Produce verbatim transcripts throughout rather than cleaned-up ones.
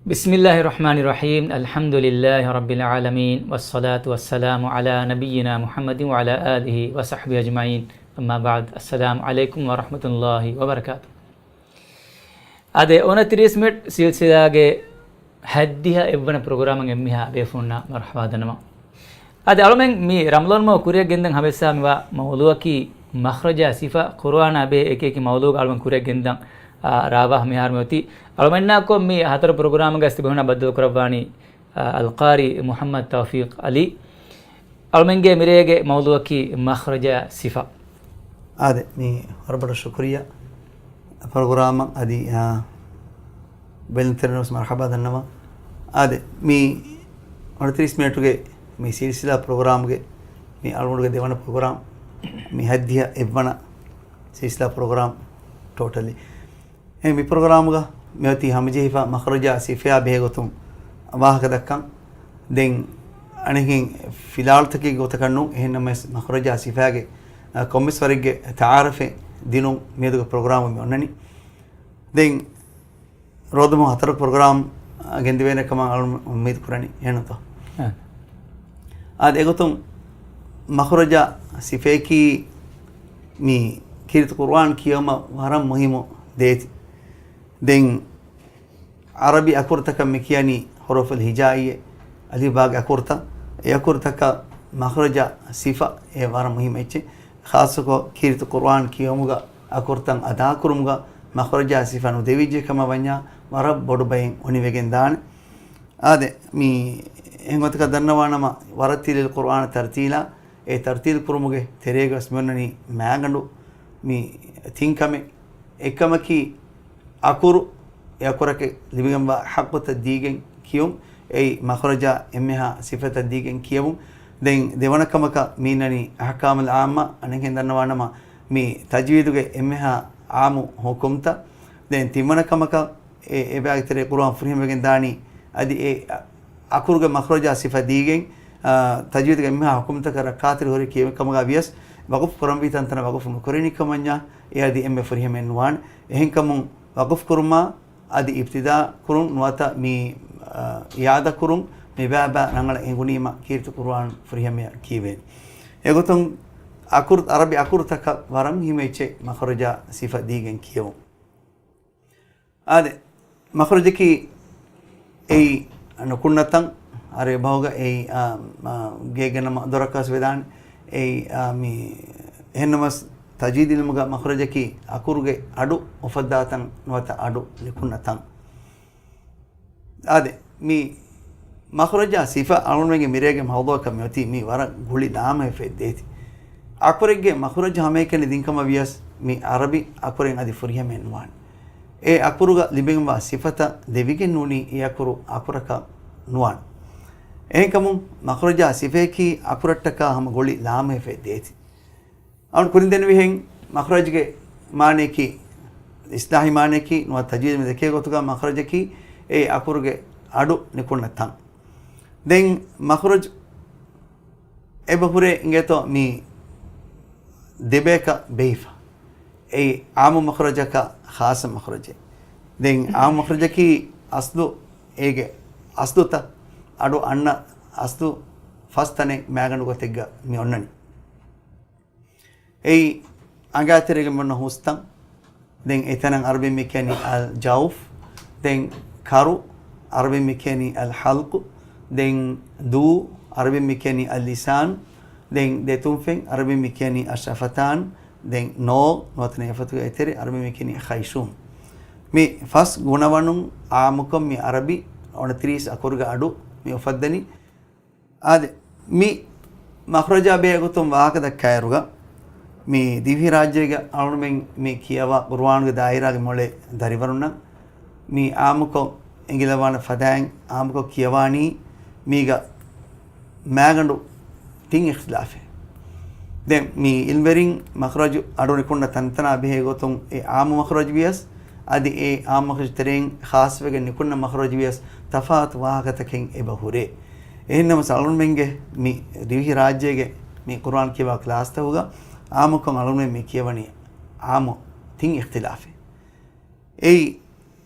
بسم الله الرحمن الرحيم. الحمد لله رب العالمين، والصلاة والسلام على نبينا محمد وعلى آله وصحبه أجمعين. أما بعد، السلام عليكم ورحمة الله وبركاته. އާދެ، އޮނަތިރީސް މިނެޓް ސިލްސިލާގެ ހައްދިހަ އެއްވަނަ ޕްރޮގްރާމަށް އެންމެހާ ބޭފުޅުންނާ މަރުޙަބާ ދަންނަވަން. އާދެ، އަޅުމެން މި ރަމަޟާން މަހު ކުރިއަށް ގެންދަން ހަމައަށް މިވާ މައުޟޫޢަކީ މަޚްރަޖާ ސިފަ، ޤުރުއާނާ ބެހޭ އެކި އެކި މައުޟޫޢުގަ އަޅުމެން ކުރިއަށް ގެންދަން، އާ، ރާވާ މިހާރު މި އޮތީ. އަޅުމެންނާ ކޮށް މި ހަތަރު ޕްރޮގްރާމުގަސް ތިބޭފުޅުންނާ ބައްދަލު ކުރައްވާނީ، އާ، އަލްޤާރީ މުޙައްމަދު ތައުފީޤް ޢަލީ. އަޅުމެންގެ މިރޭގެ މައުޟޫޢަކީ މަޚްރަޖާ ސިފަ. އާދެ، މި ވަރަށް ބޮޑަށް ޝުކުރިއްޔާ ޕްރޮގްރާމަށް އަދި، އާ، ބެލުންތެރިންނަށް ވެސް މަރުޙަބާ ދަންނަވަން. އާދެ، މި އޮނަތިރީސް މިނެޓުގެ މި ސިލްސިލާ ޕްރޮގްރާމުގެ މި އަޅުގަނޑުގެ ދެވަނަ ޕްރޮގްރާމް، މި ހައްދިހަ އެއްވަނަ ސިލްސިލާ ޕްރޮގްރާމް ޓޯޓަލީ. އެ މި ޕްރޮގްރާމުގަ މިއޮތީ ހަމަޖެހިފަ މަޚްރަޖާ ސިފަޔާ ބެހޭގޮތުން ވާހަކަ ދައްކަން. ދެން އަނެއްހެން ފިލާވަޅުތަކެއްގެ ގޮތަކަށް ނޫން، އެހެންނަމަވެސް މަޚްރަޖާ ސިފަޔާގެ، އަ، ކޮންމެސް ވަރެއްގެ ތަޢާރަފެއް ދިނުން މިއަދުގެ ޕްރޮގްރާމު މި އޮންނަނީ. ދެން ރޯދަމަހު ހަތަރު ޕްރޮގްރާމް ގެންދެވޭނެ ކަމަށް އަޅުން އުއްމީދު ކުރަނީ. އެހެންތޯ؟ އާ. އާދެ، އެގޮތުން މަޚްރަޖާ ސިފަޔަކީ މި ކީރިތި ޤުރުއާން ކިޔެވުމަށް ވަރަށް މުހިއްމު ދޭތި. ދެން ޢަރަބި އަކުރުތަކަށް މި ކިޔަނީ ޙުރޫފުލް ހިޖާއީ، އަލިފް ބާގެ އަކުރުތައް. އެ އަކުރުތަކަށް މަޚްރަޖާ ސިފަ އެ ވަރަށް މުހިއްމު އެއްޗެއް. ޚާއްޞަކޮށް ކީރިތި ޤުރުއާން ކިޔެވުމުގަ އަކުރުތައް އަދާކުރުމުގަ މަޚްރަޖާ ސިފަ ނުދެވިއްޖެ ކަމަށް ވަންޏާ ވަރަށް ބޮޑު ބައެއް އޮނިވެގެން ދާނެ. އާދެ، މި އެހެން ގޮތަކަށް ދަންނަވާނަމަ، ވަރައްތިލިލް ޤުރުއާނަ ތަރްތީލާ، އެ ތަރްތީލް ކުރުމުގެ ތެރޭގަސް މިއޮންނަނީ މާގަނޑު މި ތިން ކަމެއް. އެއްކަމަކީ، އަކުރު، އެ އަކުރަކަށް ލިބިގެންވާ ޙައްޤުތައް ދީގެން ކިޔުން، އެއީ މަޚްރަޖާ އެންމެހާ ސިފަތައް ދީގެން ކިޔެވުން. ދެން ދެވަނަ ކަމަކަށް މީނަނީ އަޙްކާމުލް ޢާއްމާ، އަނެއްހެން ދަންނަވާނަމަ، މި ތަޖްވީދުގެ އެންމެހާ ޢާއްމު ޙުކުމްތައް. ދެން ތިންވަނަ ކަމަކަށް އެ، އެބާގެ ތެރޭ ޤުރުއާން ފުރިހަމަވެގެން ދާނީ، އަދި އެ އަ-، އަކުރުގެ މަޚްރަޖާ ސިފަ ދީގެން، އާ، ތަޖްވީދުގެ އެންމެހާ ޙުކުމްތަކަށް ރައްކާތެރި ހުރި ކިޔެވެން ކަމުގަ ވިޔަސް، ވަޤުފު ކުރަންވީ ތަންތަނަށް ވަޤުފު ނުކުރެވެނީ ކަމަށް ވަންޏާ، އެ އަދި އެންމެ ފުރިހަމައެއް ނުވާނެ. އެހެންކަމުން ވަޤުފު ކުރުމާ އަދި އިބްތިދާ ކުރުން ނުވަތަ މި، އާ، އިޢާދަ ކުރުން މި ބާބާ ރަނގަޅަށް އެނގުނީމަ ކީރިތި ޤުރުއާން ފުރިހަމަޔަށް ކީވޭނެ. އެގޮތުން އަކުރު، ޢަރަބި އަކުރުތަކަށް ވަރަށް މުހިއްމު އެއްޗެއް މަޚްރަޖާ ސިފަ ދީގެން ކިޔެވުން. އާދެ، މަޚްރަޖަކީ އެއީ ނުކުންނަ ތަން، ޢަރަބި ބަހުގަ އެއީ، އާ، އާ، ގޭގެ ނަމަ ދޮރަކަސް ވެދާނެ. އެއީ، އާ، މި، އެހެންނަމަސް ތަޖްވީދު ޢިލްމުގަ މަޚްރަޖަކީ އަކުރުގެ އަޑު އުފައްދާ ތަން ނުވަތަ އަޑު ނިކުންނަ ތަން. އާދެ، މި މަޚްރަޖާ ސިފަ އަޅުގަނޑުމެންގެ މިރޭގެ މައުޟޫޢަކަށް މިއޮތީ މީ ވަރަށް ގުޅި ލާމަހެއް ފެއްދޭތި. އަކުރެއްގެ މަޚްރަޖު ހަމައެކަނި ދިންކަމަށް ވިޔަސް މި ޢަރަބި އަކުރެއް އަދި ފުރިހަމައެއް ނުވާނެ. އެ އަކުރުގަ ލިބެންވާ ސިފަތައް ދެވިގެން ނޫނީ އެ އަކުރު އަކުރަކަށް ނުވާނެ. އެހެންކަމުން މަޚްރަޖާ ސިފަޔަކީ އަކުރަށްޓަކާ ހަމަ ގުޅި ލާމަހެއް ފެއްދޭތި. އަޅުން ކުރިން ދެންނެވިހެން މަޚްރަޖުގެ މާނަޔަކީ، އިޞްލާޙީ މާނަޔަކީ ނުވަތަ ތަޖްވީދު މި ދެކޭ ގޮތުގަ މަޚްރަޖަކީ އެ އަކުރުގެ އަޑު ނިކުންނަ ތަން. ދެން މަޚްރަޖު އެބަ ހުރޭ އިނގޭތޯ މި ދެބަޔަކަށް ބެހިފަ. އެއީ ޢާއްމު މަޚްރަޖަކާ ޚާއްޞަ މަޚްރަޖެއް. ދެން ޢާއްމު މަޚްރަޖަކީ އަސްލު، އޭގެ އަސްލުތައް، އަޑު އަންނަ އަސްލު ފަސް ތަނެއް މާގަނޑު ގޮތެއްގަ މި އޮންނަނީ. އެއީ އަނގައިތެރޭގަ މި އޮންނަ ހުސްތަން. ދެން އެތަނަށް ޢަރަބިން މި ކިޔަނީ އަލް ޖައުފް. ދެން ކަރު، ޢަރަބިން މި ކިޔަނީ އަލް ޙަލްޤު. ދެން ދޫ، ޢަރަބިން މި ކިޔަނީ އަލް ލިސާން. ދެން ދެތުންފެން، ޢަރަބިން މި ކިޔަނީ އައް ޝަފަތާން. ދެން ނޯ، ނުވަތަ ނޭފަތުގެ އެތެރެ، ޢަރަބިން މި ކިޔަނީ ޚައިޝޫމް. މި ފަސް ގުނަވަނުން ޢާއްމުކޮށް މި ޢަރަބި އޮނަތިރީސް އަކުރުގެ އަޑު މި އުފައްދަނީ. އާދެ، މި މަޚްރަޖާ ބެހޭ ގޮތުން ވާހަކަ ދައްކާއިރުގަ، މި ދިވެހިރާއްޖޭގަ އަޅުގަނޑުމެން މި ކިޔަވާ ޤުރުއާނުގެ ދާއިރާގެ މޮޅޭ ދަރިވަރުންނަށް މި ޢާއްމުކޮށް އެނގިލައްވާނެ ފަދައިން ޢާއްމުކޮށް ކިޔަވާނީ މީގަ މާގަނޑު ތިން އިޚްތިލާފެއް. ދެން މި އިލްމުވެރިން މަޚްރަޖު އަޑު ނިކުންނަ ތަންތަނާ ބެހޭ ގޮތުން އެ ޢާއްމު މަޚްރަޖު ވިޔަސް، އަދި އެ ޢާއްމު މަޚްރަޖު ތެރެއިން ޚާއްޞަވެގެން ނިކުންނަ މަޚްރަޖު ވިޔަސް ތަފާތު ވާހަކަތަކެއް އެބަ ހުރޭ. އެހެންނަމަވެސް އަޅުގަނޑުމެންގެ މި ދިވެހި ރާއްޖޭގެ މި ޤުރުއާން ކިޔަވާ ކްލާސްތަކުގަ ޢާއްމުކޮށް އަޅުގަނޑުމެން މި ކިޔަވަނީ ޢާއްމު ތިން އިޚްތިލާފެއް. އެއީ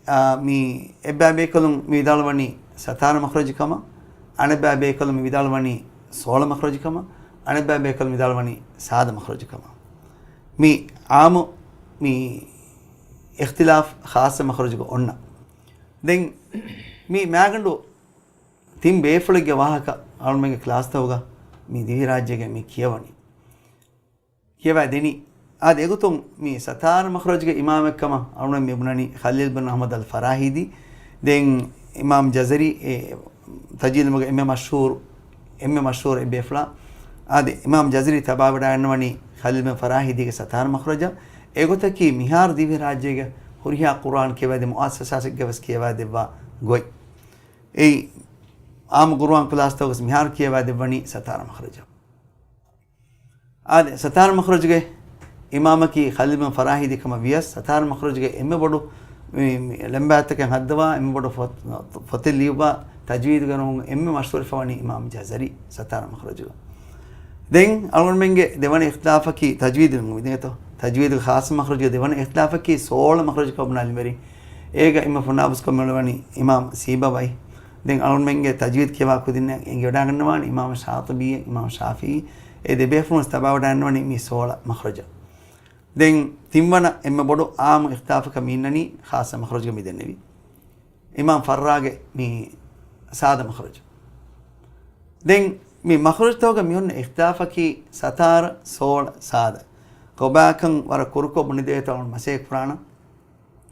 އާ، މި އެއްބައި ބޭކަލުން މި ވިދާޅުވަނީ ސަތާރަ މަޚްރަޖު ކަމަށް، އަނެއްބައި ބޭކަލުން މި ވިދާޅުވަނީ ސޯޅަ މަޚްރަޖު ކަމަށް، އަނެއްބައި ބޭކަލުން ވިދާޅުވަނީ ސާދަ މަޚްރަޖު ކަމަށް. މި އާއްމު މި އިޚްތިލާފް ޚާއްޞަ މަޚްރަޖުގަ އޮންނަ. ދެން މި މާގަނޑު ތިން ބޭފުޅެއްގެ ވާހަކަ އަޅުމެންގެ ކްލާސްތަކުގަ މި ދިވެހިރާއްޖޭގަ މި ކިޔަވަނީ. ކިޔަވާ ދެނީ. އާދެ، އެގޮތުން މި ސަތާރަ މަޚްރަޖުގެ އިމާމެއްކަމަށް އަޅުމެން މި ބުނަނީ ޚަލީލް ބިން އަޙްމަދު އަލް ފަރާހިދީ. ދެން އިމާމް ޖަޒަރީ، އެ، ތަޖްވީދު އިލްމުގެ އެންމެ މަޝްހޫރު، އެންމެ މަޝްހޫރު އެއް ބޭފުޅާ. އާދެ، އިމާމް ޖަޒަރީ ތަބާވެޑައިގަންނަވަނީ ޚަލީލް ބިން ފަރާހިދީގެ ސަތާރަ މަޚްރަޖަށް. އެގޮތަކީ މިހާރު ދިވެހިރާއްޖޭގެ ހުރިހާ ޤުރުއާން ކިޔަވާދޭ މުއައްސަސާތަކުގަވެސް ކިޔަވާދެއްވާ ގޮތް. އެއީ، އާއްމު ޤުރުއާން ކްލާސްތަކުގަސް މިހާރު ކިޔަވާދެއްވަނީ ސަތާރަ މަޚްރަޖަށް. އާދެ، ސަތާރަ މަޚްރަޖުގެ އިމާމަކީ ޚަލީލް ބިން ފަރާހިދީ ކަމަށް ވިޔަސް، ސަތާރަ މަޚްރަޖުގެ އެންމެ ބޮޑު މި، މި ޅެންބާތަކެއް ހައްދަވާ، އެންމެ ބޮޑު ފޮ-، ފޮތެއް ލިޔުއްވާ، ތަޖްވީދުގެ ނަމުން އެންމެ މަޝްހޫރުވެފަވަނީ އިމާމް ޖަޒަރީ ސަތާރަ މަޚްރަޖުގަ. ދެން އަޅުގަނޑުމެންގެ ދެވަނަ އިޚްތިލާފަކީ ތަޖްވީދު މިދެން އެތޯ. ތަޖްވީދުގެ ޚާއްޞަ މަޚްރަޖުގަ ދެވަނަ އިޚްތިލާފަކީ ސޯޅަ މަޚްރަޖު ކަމަށް ބުނާ ލިބެނީ. އޭގަ އެންމެ ފުނާބުސްކޮށް މިއުޅެވަނީ އިމާމް ސީބަވައި. ދެން އަޅުގަނޑުމެންގެ ތަޖްވީދު ކިޔަވާ ކުދިންނަށް އެނގިވަޑައިގަންނަވާނެ އިމާމް ޝާޠިބީ، އިމާމް ޝާފިޢީ، އެ ދެބޭފުޅުން ވެސް ތަބާވަޑައިގަންނަވަނީ މި ސޯޅަ މަޚްރަޖަށް. ދެން ތިންވަނަ އެންމެ ބޮޑު އާއްމު އިޚްތިލާފަކަށް މި އިންނަނީ ޚާއްޞަ މަޚްރަޖުގަ މި ދެންނެވި އިމާމް ފައްރާގެ މި ސާދަ މަޚްރަޖު. ދެން މި މަޚްރަޖުތަކުގަ މި އޮންނަ އިޚްތިލާފަކީ ސަތާރަ، ސޯޅަ، ސާދަ. ކޮބާކަން ވަރަށް ކުރުކޮށް ބުނެދޭތޯ އަޅުން މަސައްކަތް ކުރާނަން.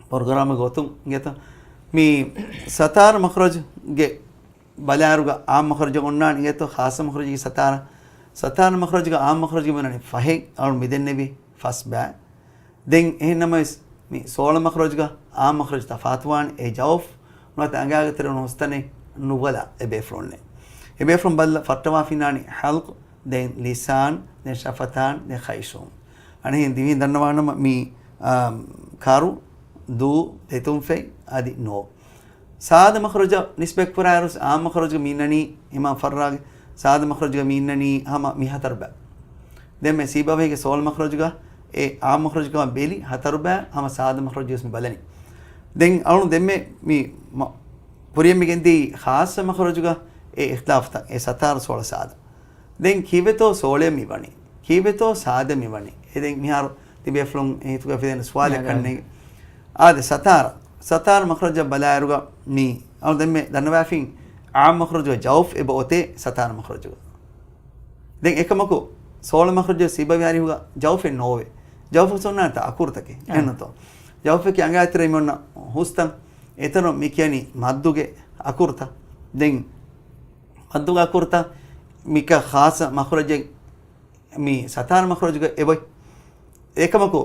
ޕްރޮގްރާމެއް ގޮތުން އިނގޭތޯ. މި ސަތާރަ މަޚްރަޖުގެ ބަލާއިރުގަ އާއްމު މަޚްރަޖަށް އޮންނާނެ އިނގޭތޯ، ޚާއްޞަ މަޚްރަޖަކީ ސަތާރަ. ސަތާރަ މަޚްރަޖުގަ އާއްމު މަޚްރަޖުގަ މި އޮންނާނީ ފަހެއް، އަޅުން މި ދެންނެވި ފަސް ބައި. ދެން އެހެން ނަމަވެސް މި ސޯޅަ މަޚްރަޖުގަ އާއްމު މަޚްރަޖު ތަފާތުވާނެ. އެ ޖައުފް ނުވަތަ އަނގައިގެ ތެރެއިން ހުސްތަނެއް ނުބަލާ އެ ބޭފުޅުންނެއް. އެ ބޭފުޅުން ބަލާ ފައްޓަވާފިނާނީ ޙަލްޤު، ދެން ލިސާން، ދެން ޝަފަތާން، ދެން ޚައިޝޫމް. އަނެއްހެން ދިވެހިން ދަންނަވާނަމަ މި، އާ، ކަރު، ދޫ، ދެތުންފަތް އަދި ނޯ. ސާދަ މަޚްރަޖަށް ނިސްބަތްކުރާއިރު އާއްމު މަޚްރަޖުގަ މި އިންނަނީ އިމާމް ފައްރާގެ ސާދަ މަޚްރަޖުގަ މި އިންނަނީ ހަމަ މި ހަތަރު ބައި. ދެން މި ސީބަވައިގެ ސޯޅަ މަޚްރަޖުގަ އެ އާއްމު މަޚްރަޖު ކަމަށް ބެލި ހަތަރު ބައި ހަމަ ސާދަ މަޚްރަޖު ވެސް މި ބަލަނީ. ދެން އަޅުން ދެންމެ މި މަ-، ކުރިއަށް މި ގެންދިޔައީ ޚާއްޞަ މަޚްރަޖުގަ އެ އިޚްތިލާފުތައް އެ ސަތާރަ، ސޯޅަ، ސާދަ. ދެން ކީއްވެތޯ ސޯޅަޔަށް މި ވަނީ؟ ކީއްވެތޯ ސާދަ މި ވަނީ؟ އެ ދެން މިހާރު ތިބޭފުޅުން އެ ހިތުގަ ފިދޭނެ ސުވާލެއް ކަންނޭނގެ. އާދެ، ސަތާރަ، ސަތާރަ މަޚްރަޖަށް ބަލާއިރުގަ މި އަޅު ދެންމެ ދަންނަވާފިން އާއްމު މަޚްރަޖުގަ ޖައުފް އެބަ އޮތޭ ސަތާރަ މަޚްރަޖުގަ. ދެން އެކަމަކު ސޯޅަ މަޚްރަޖު ސީބަވައި ހުރިހާ ޖައުފެއް ނޯވޭ. ޖައުފަކަށް އޮންނާނެތާ އަކުރުތަކެއް. އެހެންނުތޯ؟ ޖައުފަކީ އަނގައިތެރެ މި އޮންނަ ހުސްތަން. އެތަނުން މި ކިޔަނީ މައްދުގެ އަކުރުތައް. ދެން މައްދުގެ އަކުރުތައް މިކަ ޚާއްޞަ މަޚްރަޖެއް މި ސަތާރަ މަޚްރަޖުގަ އެބައޮތް. އެކަމަކު،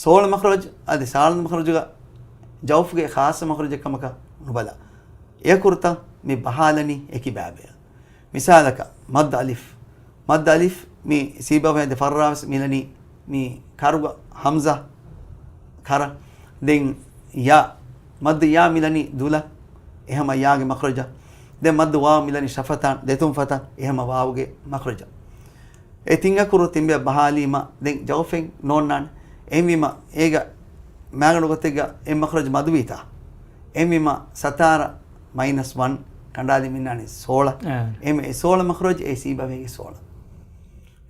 ސޯޅަ މަޚްރަޖު އަދި ސާޅަ މަޚްރަޖުގަ ޖައުފުގެ ޚާއްޞަ މަޚްރަޖެއް ކަމަކަށް ނުބަލާ. އެ އަކުރުތައް މި ބަހާލަނީ އެކި ބައިބަޔަށް. މިސާލަކަށް، މައްދު އަލިފް. މައްދު އަލިފް މި ސީބަވައި ދެ ފައްރާވެސް މިލަނީ މި ކަރުގަ ހަމްޒާ ކަރަ. ދެން ޔާ، މައްދު ޔާ މިލަނީ ދުލަށް، އެހަމަ ޔާގެ މަޚްރަޖަށް. ދެން މައްދު ވާވް މިލަނީ ޝަފަތާން، ދެތުންފަތަށް، އެހަމަ ވާވްގެ މަޚްރަޖަށް. އެ ތިން އަކުރު ތިންބަޔަށް ބަހާލީމަ، ދެން ޖައުފެއް ނޯންނާނެ. އެހެންވީމަ، އޭގަ މާގަނޑު ގޮތެއްގަ އެއް މަޚްރަޖު މަދުވީތާ. އެހެންވީމަ، ސަތާރަ މައިނަސް ވަން ކަނޑާލި މިންނާނީ ސޯޅަ. އެހެންވީމަ، އެ ސޯޅަ މަޚްރަޖު އެ ސީބަވައިގެ ސޯޅަ.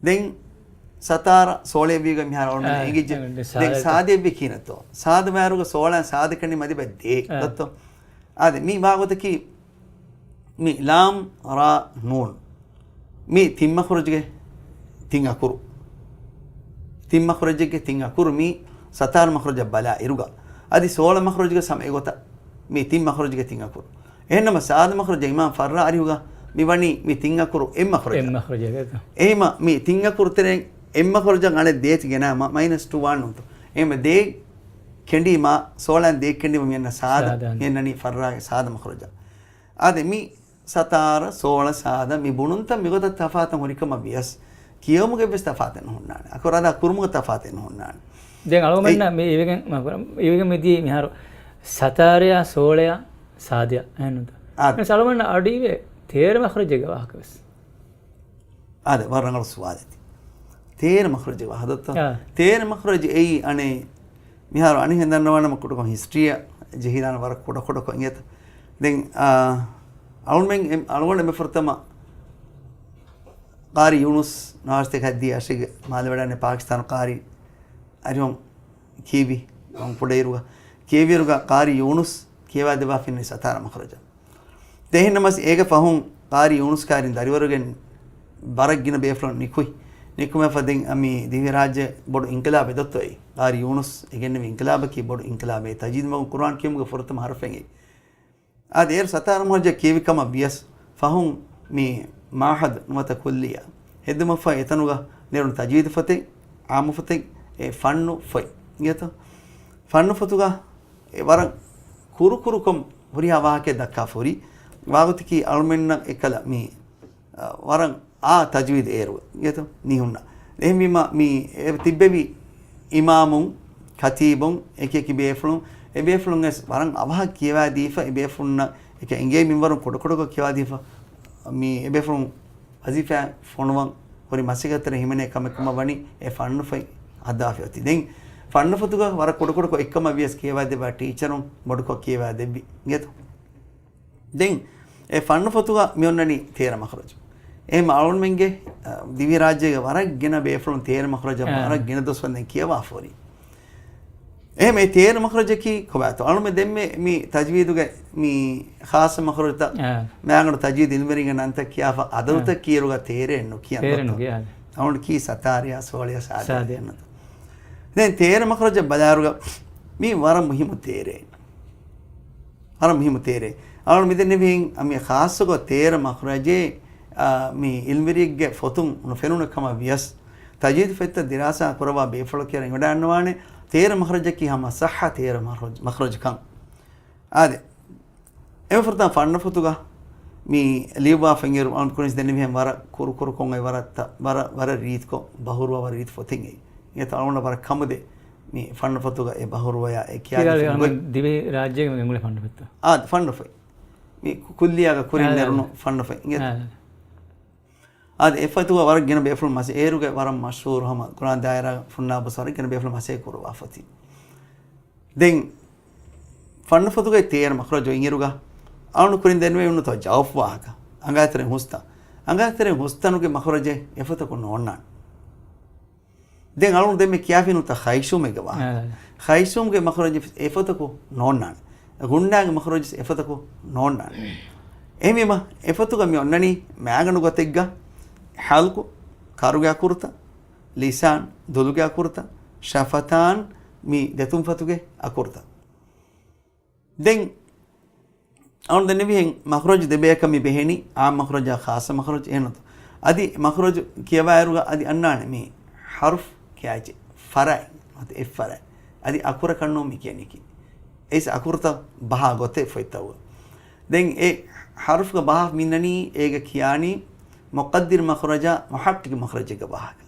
ދެން ސަތާރަ ސޯޅަޔަށްވީގަ މިހާރު އަޅުގަނޑު އެނގިއްޖެ. ދެން ސާދަޔަށްވީ ކިހިނެއްތޯ؟ ސާދަ ވާއިރުގަ ސޯޅަ ސާދަ ކަނޑި މަދި ބައި ދޭ. އާ. ދޮއްތޯ؟ އާދެ، މި ވާގޮތަކީ މި ލާމް، ރާ، ނޫން. މި ތިން މަޚްރަޖުގެ ތިން އަކުރު. ތިން މަޚްރަޖެއްގެ ތިން އަކުރު މި ސަތާރަ މަޚްރަޖަށް ބަލާ އިރުގަ. އަދި ސޯޅަ މަޚްރަޖުގެ ސަމަ އެގޮތަށް މި ތިން މަޚްރަޖުގެ ތިން އަކުރު. އެހެންނަމަ ސާދަ މަޚްރަޖަށް އިމާމް ފައްރާ އަރިހުގަ މި ވަނީ މި ތިން އަކުރު އެއް މަޚްރަޖަށް. އެއް މަޚްރަޖަށް. އެހީމަ މި ތިން އަކުރު ތެރެއިން އެއް މަޚްރަޖަށް އަނެއް ދޭތި ގެނާމަ މައިނަސް ޓޫ ވާން ނޫންތޯ. އެހީމަ ދޭ ކެނޑީމަ ސޯޅައިން ދޭ ކެނޑީމަ މި އަންނަ ސާދަ. ސާދަ. މި އަންނަނީ ފައްރާގެ ސާދަ މަޚްރަޖަށް. އާދެ، މި ސަތާރަ، ސޯޅަ، ސާދަ މި ބުނުންތައް މިގޮތަށް ތަފާތު ހުރިކަމަށް ވިޔަސް، ކިޔެވުމުގެ ވެސް ތަފާތެއް ނުހުންނާނެ. އަކުރު އަދާ ކުރުމުގެ ތަފާތެއް ނުހުންނާނެ. ދެން އަޅުގަނޑަށް މި އިވިގެން، އިވިގެން މިދިޔަ މިހާރު ސަތާރަޔާ، ސޯޅަޔާ، ސާދަޔާ އެހެންނުތަ؟ އާދެ. މިސް އަޅުގަނޑަށް އަޑު އިވޭ ތޭރަ މަޚްރަޖެއްގެ ވާހަކަ ވެސް. އާދެ، ވަރަށް ރަނގަޅު ސުވާލެއް. ތޭރަ މަޚްރަޖެއް ވާހަކަ ދޮއްތޯ؟ އާ. ތޭރަ މަޚްރަޖު އެއީ އަނެއް މިހާރު އަނިހެން ދަންނަވާނަމަ ކުޑަކޮށް ހިސްޓްރީއަށް ޖެހިލާނެ ވަރަށް ކުޑަކުޑަކޮށް އިނގޭތަ؟ ދެން، އާ، އަޅުމެން އެ-، އަޅުގަނޑު އެންމެ ފުރަތަމަ ޤާރީ ޔޫނުސް ނަވާރަސަތޭކަ ހައްދި އަށިގެ މާލެވެޑާނެ ޕާކިސްތާނު ޤާރީ އަރިހުން ކީވި، ކުޑައިރުގަ، ކީވިއިރުގަ ޤާރީ ޔޫނުސް ކިޔަވާދެއްވާފިންނެ ސަތާރަ މަޚްރަޖަށް. ދެން އެހެންނަމަސް އޭގެ ފަހުން ޤާރީ ޔޫނުސް ކާރިން ދަރިވަރުގެން ވަރަށް ގިނަ ބޭފުޅުން ނިކުތް. ނިކުމެފަ ދެން މި ދިވެހިރާއްޖެ ބޮޑު އިންޤިލާބެއް ދޮއްތޯއި. ޤާރީ ޔޫނުސް އެ ގެންނެވި އިންޤިލާބަކީ ބޮޑު އިންޤިލާބެއް. ތަޖްވީދު މަގުން ޤުރުއާން ކިޔުމުގެ ފުރަތަމަ ހަރުފެއް. އާދެ، އޭރު ސަތާރަ މަޚްރަޖަށް ކިޔެވި ކަމަށް ވިޔަސް، ފަހުން މި މަޢުހަދު ނުވަތަ ކުއްލިއްޔާ ހެއްދުމަށްފަހު އެތަނުގަ ނެރުނު ތަޖްވީދު ފޮތެއް، ޢާއްމު ފޮތެއް، އެ ފަންނު ފޮތް އިނގޭތޯ؟ ފަންނު ފޮތުގަ އެ ވަރަށް ކުރުކުރުކޮށް ހުރިހާ ވާހަކައެއް ދައްކާފަ ހުރި. ވާގޮތަކީ އަޅުމެންނަށް އެކަލަ މި، އަ، ވަރަށް އާ ތަޖްވީދު އޭރު އިނގޭތޯ ނިހުންނަ. އެހެންވީމަ މި އެ ތިއްބެވި އިމާމުން، ޚަތީބުން، އެކި އެކި ބޭފުޅުން، އެ ބޭފުޅުން ވެސް ވަރަށް އަވަހަށް ކިޔަވާދީފަ، އެ ބޭފުޅުންނަށް އެކަ އެނގޭ މިންވަރުން ކުޑަކުޑަކޮށް ކިޔަވާދީފަ، މި އެ ބޭފުޅުން ވަޒީފާ ފޮނުވަން ހުރި މަސައްކަތްތެރި ހިމެނޭ ކަމެއް ކަމަށް ވަނީ އެ ފަންނު ފޮތް ހަދާފަ އޮތީ. ދެން ފަންނު ފޮތުގަ ވަރަށް ކުޑަކުޑަކޮށް އެއްކަމަށް ވިޔަސް ކިޔަވާދެއްވާ ޓީޗަރުން ބޮޑުކޮށް ކިޔަވާދެއްވި އިނގޭތޯ. ދެން އެ ފަންނު ފޮތުގަ މި އޮންނަނީ ތޭރަ މަޚްރަޖު. އެހެން އަޅުމެންގެ، އަ، ދިވެހިރާއްޖޭގެ ވަރަށް ގިނަ ބޭފުޅުން ތޭރަ މަޚްރަޖަށް އާ. ވަރަށް ގިނަ ދުވަސްވަންދެން ކިޔަވާފަ ހުރި. އެހެން އެ ތޭރަ މަޚްރަޖަކީ ކޮބާތޯ؟ އަޅުމެން ދެންމެ މި ތަޖްވީދުގެ މި ޚާއްޞަ މަޚްރަޖުތައް، އާ. މާގަނޑު ތަޖްވީދު އިލްމުވެރިންގެ ނަންތައް ކިޔާފަ އަދަދުތައް އާ. ކީއިރުގަ ތޭރައެއް ނުކިޔަން ތޭރަ ދޮއްތޯ؟ ނުކިޔާ. އަޅުން ކީ ސަތާރަޔާ، ސޯޅަޔާ، ސާދަޔާ ސާދަޔާ. އެންނަތޯ؟ ދެން ތޭރަ މަޚްރަޖަށް ބަލާއިރުގަ މީ ވަރަށް މުހިއްމު ތޭރައެއް. ވަރަށް މުހިއްމު ތޭރެއް. އަޅުން މިދެންނެވިހެން މި ޚާއްޞަކޮށް ތޭރަ މަޚްރަޖެއް، އާ، މި އިލްމުވެރިއެއްގެ ފޮތުން ނުފެނުނު ކަމަށް ވިޔަސް، ތަޖްވީދު ފޮތްތައް ދިރާސާ ކުރައްވާ ބޭފުޅަކީ އަރަން އެނގިވަޑައިގަންނަވާނެ ތޭރަ މަޚްރަޖަކީ ހަމަ ޞައްޙަ ތޭރަ މަޚްރަޖް، މަޚްރަޖަކަން. އާދެ، އެންމެ ފުރަތަމަ ފަންނު ފޮތުގަ މި ލިޔުއްވާފައި އިންއިރު އަޅުން ކުރިންސް ދެންނެވިހެން ވަރަށް ކުރުކުރުކޮށް އޮތް ވަރަށް ތަ-، ވަރަށް، ވަރަށް ރީތިކޮށް ބަހުރުވާ ވަރަށް ރީތި ފޮތެއް އެއީ. އެތަ އަޅުންނަށް ވަރަށް ކަމުދޭ މި ފަންނު ފޮތުގަ އެ ބަހުރުވަޔާ އެ ކިޔާ ކިޔާ ދެފުން އަޅުން ގޮތް. ދިވެހި ރާއްޖޭގެ މި އުޅޭ ފަންނު ފޮތްތައް. އާ، ފަންނު ފޮތް. މި ކު-، ކުއްލިއްޔާގަ ކުރިން އާ، ނެރުނު ފަންނު ފޮތް އިނގޭތަ؟ އާ. އާދެ، އެ ފޮތުގަ ވަރަށް ގިނަ ބޭފުޅުން މަސަ-، އޭރުގެ ވަރަށް މަޝްހޫރު ހަމަ ގުރާން ދާއިރާ ފުންނާބުސް ވަރަށް ގިނަ ބޭފުޅުން މަސައްކަތް ކުރައްވާ ފޮތެއް. ދެން ފަންނު ފޮތުގައި ތޭރަ މަޚްރަޖު އިންއިރުގަ އަޅުން ކުރިން ދެންނެވި އޮންނަތޯ ޖައުފް ވާހަކަ. އަނގައިތެރެ ހުސްތަން. އަނގައިތެރެ ހުސްތަނުގެ މަޚްރަޖެއް އެފޮތަކު ނޯންނާނެ. ދެން އަޅުން ދެންމެ ކިޔާފިނުތަ ޚައިޝޫމެއްގެ ވާހަކަ. އާ. ޚައިޝޫމްގެ މަޚްރަޖު އެފޮތަކު ނޯންނާނެ. ޣުންނާގެ މަޚްރަޖު އެފޮތަކު ނޯންނާނެ. އެހެންވީމަ، އެފޮތުގަ މި އޮންނަނީ މާގަނޑު ގޮތެއްގަ ޙަލްޤު، ކަރުގެ އަކުރުތައް، ލިސާން، ދުލުގެ އަކުރުތައް، ޝަފަތާން، މި ދެތުން ފަތުގެ އަކުރުތައް. ދެން އަޅުން ދެންނެވިހެން މަޚްރަޖު ދެބަޔަކަށް މި ބެހެނީ، ޢާއްމު މަޚްރަޖާ ޚާއްޞަ މަޚްރަޖު އެހެންނުތޯ. އަދި މަޚްރަޖު ކިޔަވާއިރުގަ އަދި އަންނާނެ މި ޙަރުފް ކިޔާއިޖެ ފަރާތް، އެއް ފަރާތް. އަދި އަކުރަކަށްނޫން މި ކިޔަނީކީ. އެއީސް އަކުރުތައް ބަހާ ގޮތެއް ފޮތްތައް. ދެން އެ ޙަރުފްގަ ބަހާ މިންނަނީ އޭގަ ކިޔާނީ މުޤައްދިރު މަޚްރަޖާ މުޙައްޤިޤު މަޚްރަޖެއްގެ ވާހަކަ.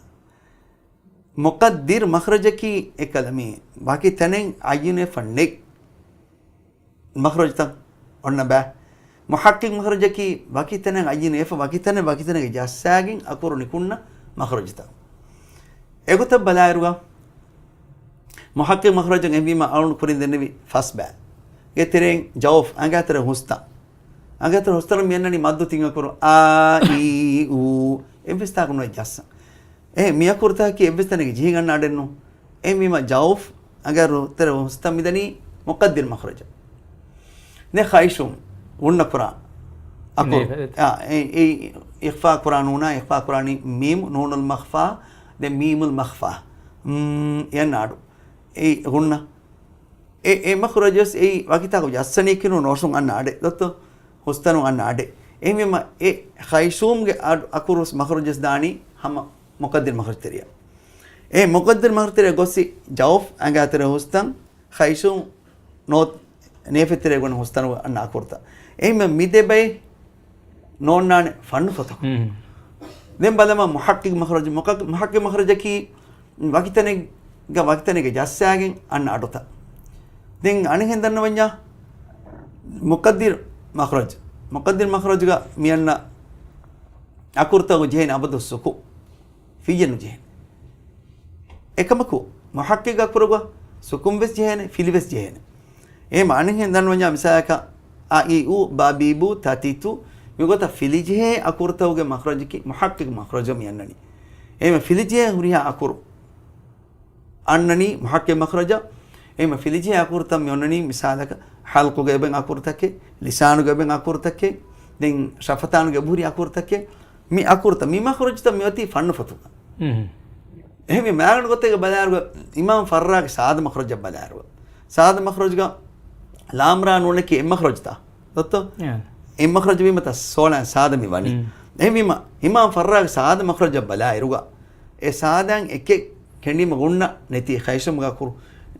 މުޤައްދިރު މަޚްރަޖަކީ އެކަލަ މި ވަކި ތަނެއް އައްޔަނުވެފަ ނެތް މަޚްރަޖުތައް އޮންނަ ބައި. މުޙައްޤިޤު މަޚްރަޖަކީ ވަކި ތަނެއް އައްޔަނުވެފަ ވަކި ތަނެއް ވަކި ތަނެއްގެ ޖައްސާގެން އަކުރު ނިކުންނަ މަޚްރަޖުތައް. އެގޮތަށް ބަލާއިރުގަ މުޙައްޤިޤު މަޚްރަޖަށް އެހެންވީމަ އަޅުން ކުރިން ދެންނެވި ފަސް ބައި. ގެ ތެރެއިން ޖައުފް އަނގައިތެރެ ހުސްތަން. އަނގައިތެރެ ހުސްތަނުން މި އަންނަނީ މައްދު ތިން އަކުރު އާ، އީ، އޫ. އެއްވެސް ތާކު ނުވެ ޖައްސަން. އެ މި އަކުރުތަކަކީ އެއްވެސް ތަނެއްގެ ޖެހިގަންނަ އަޑެއް ނޫން. އެހެންވީމަ ޖައުފް އަނގައިރު ތެރެ ހުސްތަން މިދަނީ މުޤައްދިރު މަޚްރަޖަށް. ދެން ޚައިޝޫމް ގުންނަ ކުރާ އަކުރު. ނޭ، އާ، އެ، އެ އިޚްފާ ކުރާ ނޫނާ، އިޚްފާ ކުރާނީ މީމް، ނޫނުލް މަޚްފާ، ދެން މީމުލް މަޚްފާ. މް، އެއް އަޑު. އެ ގުންނަ. އެ، އެ މަޚްރަޖު ވެސް އެއީ ވަކިތާކު ޖައްސަނީކީ ނޫން ނޯޝުން އަންނަ އަޑެއް. ދޮއްތޯ؟ ހުސްތަނުން އަންނަ އަޑެއް. އެހެންވީމަ އެ ޚައިޝޫމްގެ އަޑު، އަކުރު ވެސް މަޚްރަޖު ވެސް ދާނީ ހަމަ މުޤައްދިރު މަޚްރަޖު ތެރެއަށް. އެ މުޤައްދިރު މަޚްރަޖު ތެރެއަށް ގޮއްސި ޖައުފް އަނގައިތެރެ ހުސްތަން ޚައިޝޫމް ނޯ ނޭފެތެރޭ ގޮނޑި ހުސްތަނުގަ އަންނަ އަކުރުތައް. އެހެންވީމަ މި ދެ ބައެއް ނޯންނާނެ ފަންނު ފޮތަކު. މް. ދެން ބަލަމާ މުޙައްޤިޤު މަޚްރަޖު، މުކަ-، މުޙައްޤިޤު މަޚްރަޖަކީ ވަކި ތަނެއްގަ ވަކި ތަނެއްގެ ޖައްސާގެން އަންނަ އަޑުތައް. ދެން އަނެއްހެން ދަންނަވަންޏާ މުޤައްދިރު މަޚްރަޖު. މުޤައްދިރު މަޚްރަޖުގަ މި އަންނަ އަކުރުތަކު ޖެހޭނެ އަބަދު ސުކު. ފިއްޔެއް ނުޖެހޭނެ. އެކަމަކު، މުޙައްޤިޤު އަކުރުގަ ސުކުން ވެސް ޖެހޭނެ، ފިލި ވެސް ޖެހޭނެ. އެހެން އަނެއްހެން ދަންނަވަންޏާ މިސާލަކަށް އަ، އި، އު، ބަ، ބީ، ބޫ، ތަ، ތި، ތު މިގޮތަށް ފިލިޖެހޭ އަކުރުތަކުގެ މަޚްރަޖަކީ މުޙައްޤިޤް މަޚްރަޖަށް މި އަންނަނީ. އެހެން ފިލިޖެހޭ ހުރިހާ އަކުރު އަންނަނީ މުޙައްޤިޤް މަޚްރަޖަށް. އެހެން ފިލިޖެހޭ އަކުރުތައް މި އޮންނަނީ މިސާލަކަށް ޙަލްޤުގެ އެބައިން އަކުރުތަކެއް، ލިސާނުގެ އެބައިން އަކުރުތަކެއް، ދެން ޝަފަތާނުގެ އެބަހުރި އަކުރުތަކެއް. މި އަކުރުތައް، މި މަޚްރަޖުތައް މި އޮތީ ފަންނުފޮތުގަ. އެހެން މި މާގަނޑު ގޮތެއްގަ ބަލާއިރުގަ، އިމާމް ފައްރާގެ ސާދަ މަޚްރަޖަށް ބަލާއިރުގަ، ސާދަ މަޚްރަޖުގަ ލާމްރާ ނޫނަކީ އެއް މަޚްރަޖުތަ؟ ދޮއްތޯ؟ އެއް މަޚްރަޖު ވީމަ ތަ ސޯޅަ ސާދަ މި ވަނީ. އެހެންވީމަ، އިމާމް ފައްރާގެ ސާދަ މަޚްރަޖަށް ބަލާއިރުގަ، އެ ސާދައިން އެކެއް ކެނޑީމަ ގުންނަ ނެތީ ޚައިޝަމުގަ އަކުރު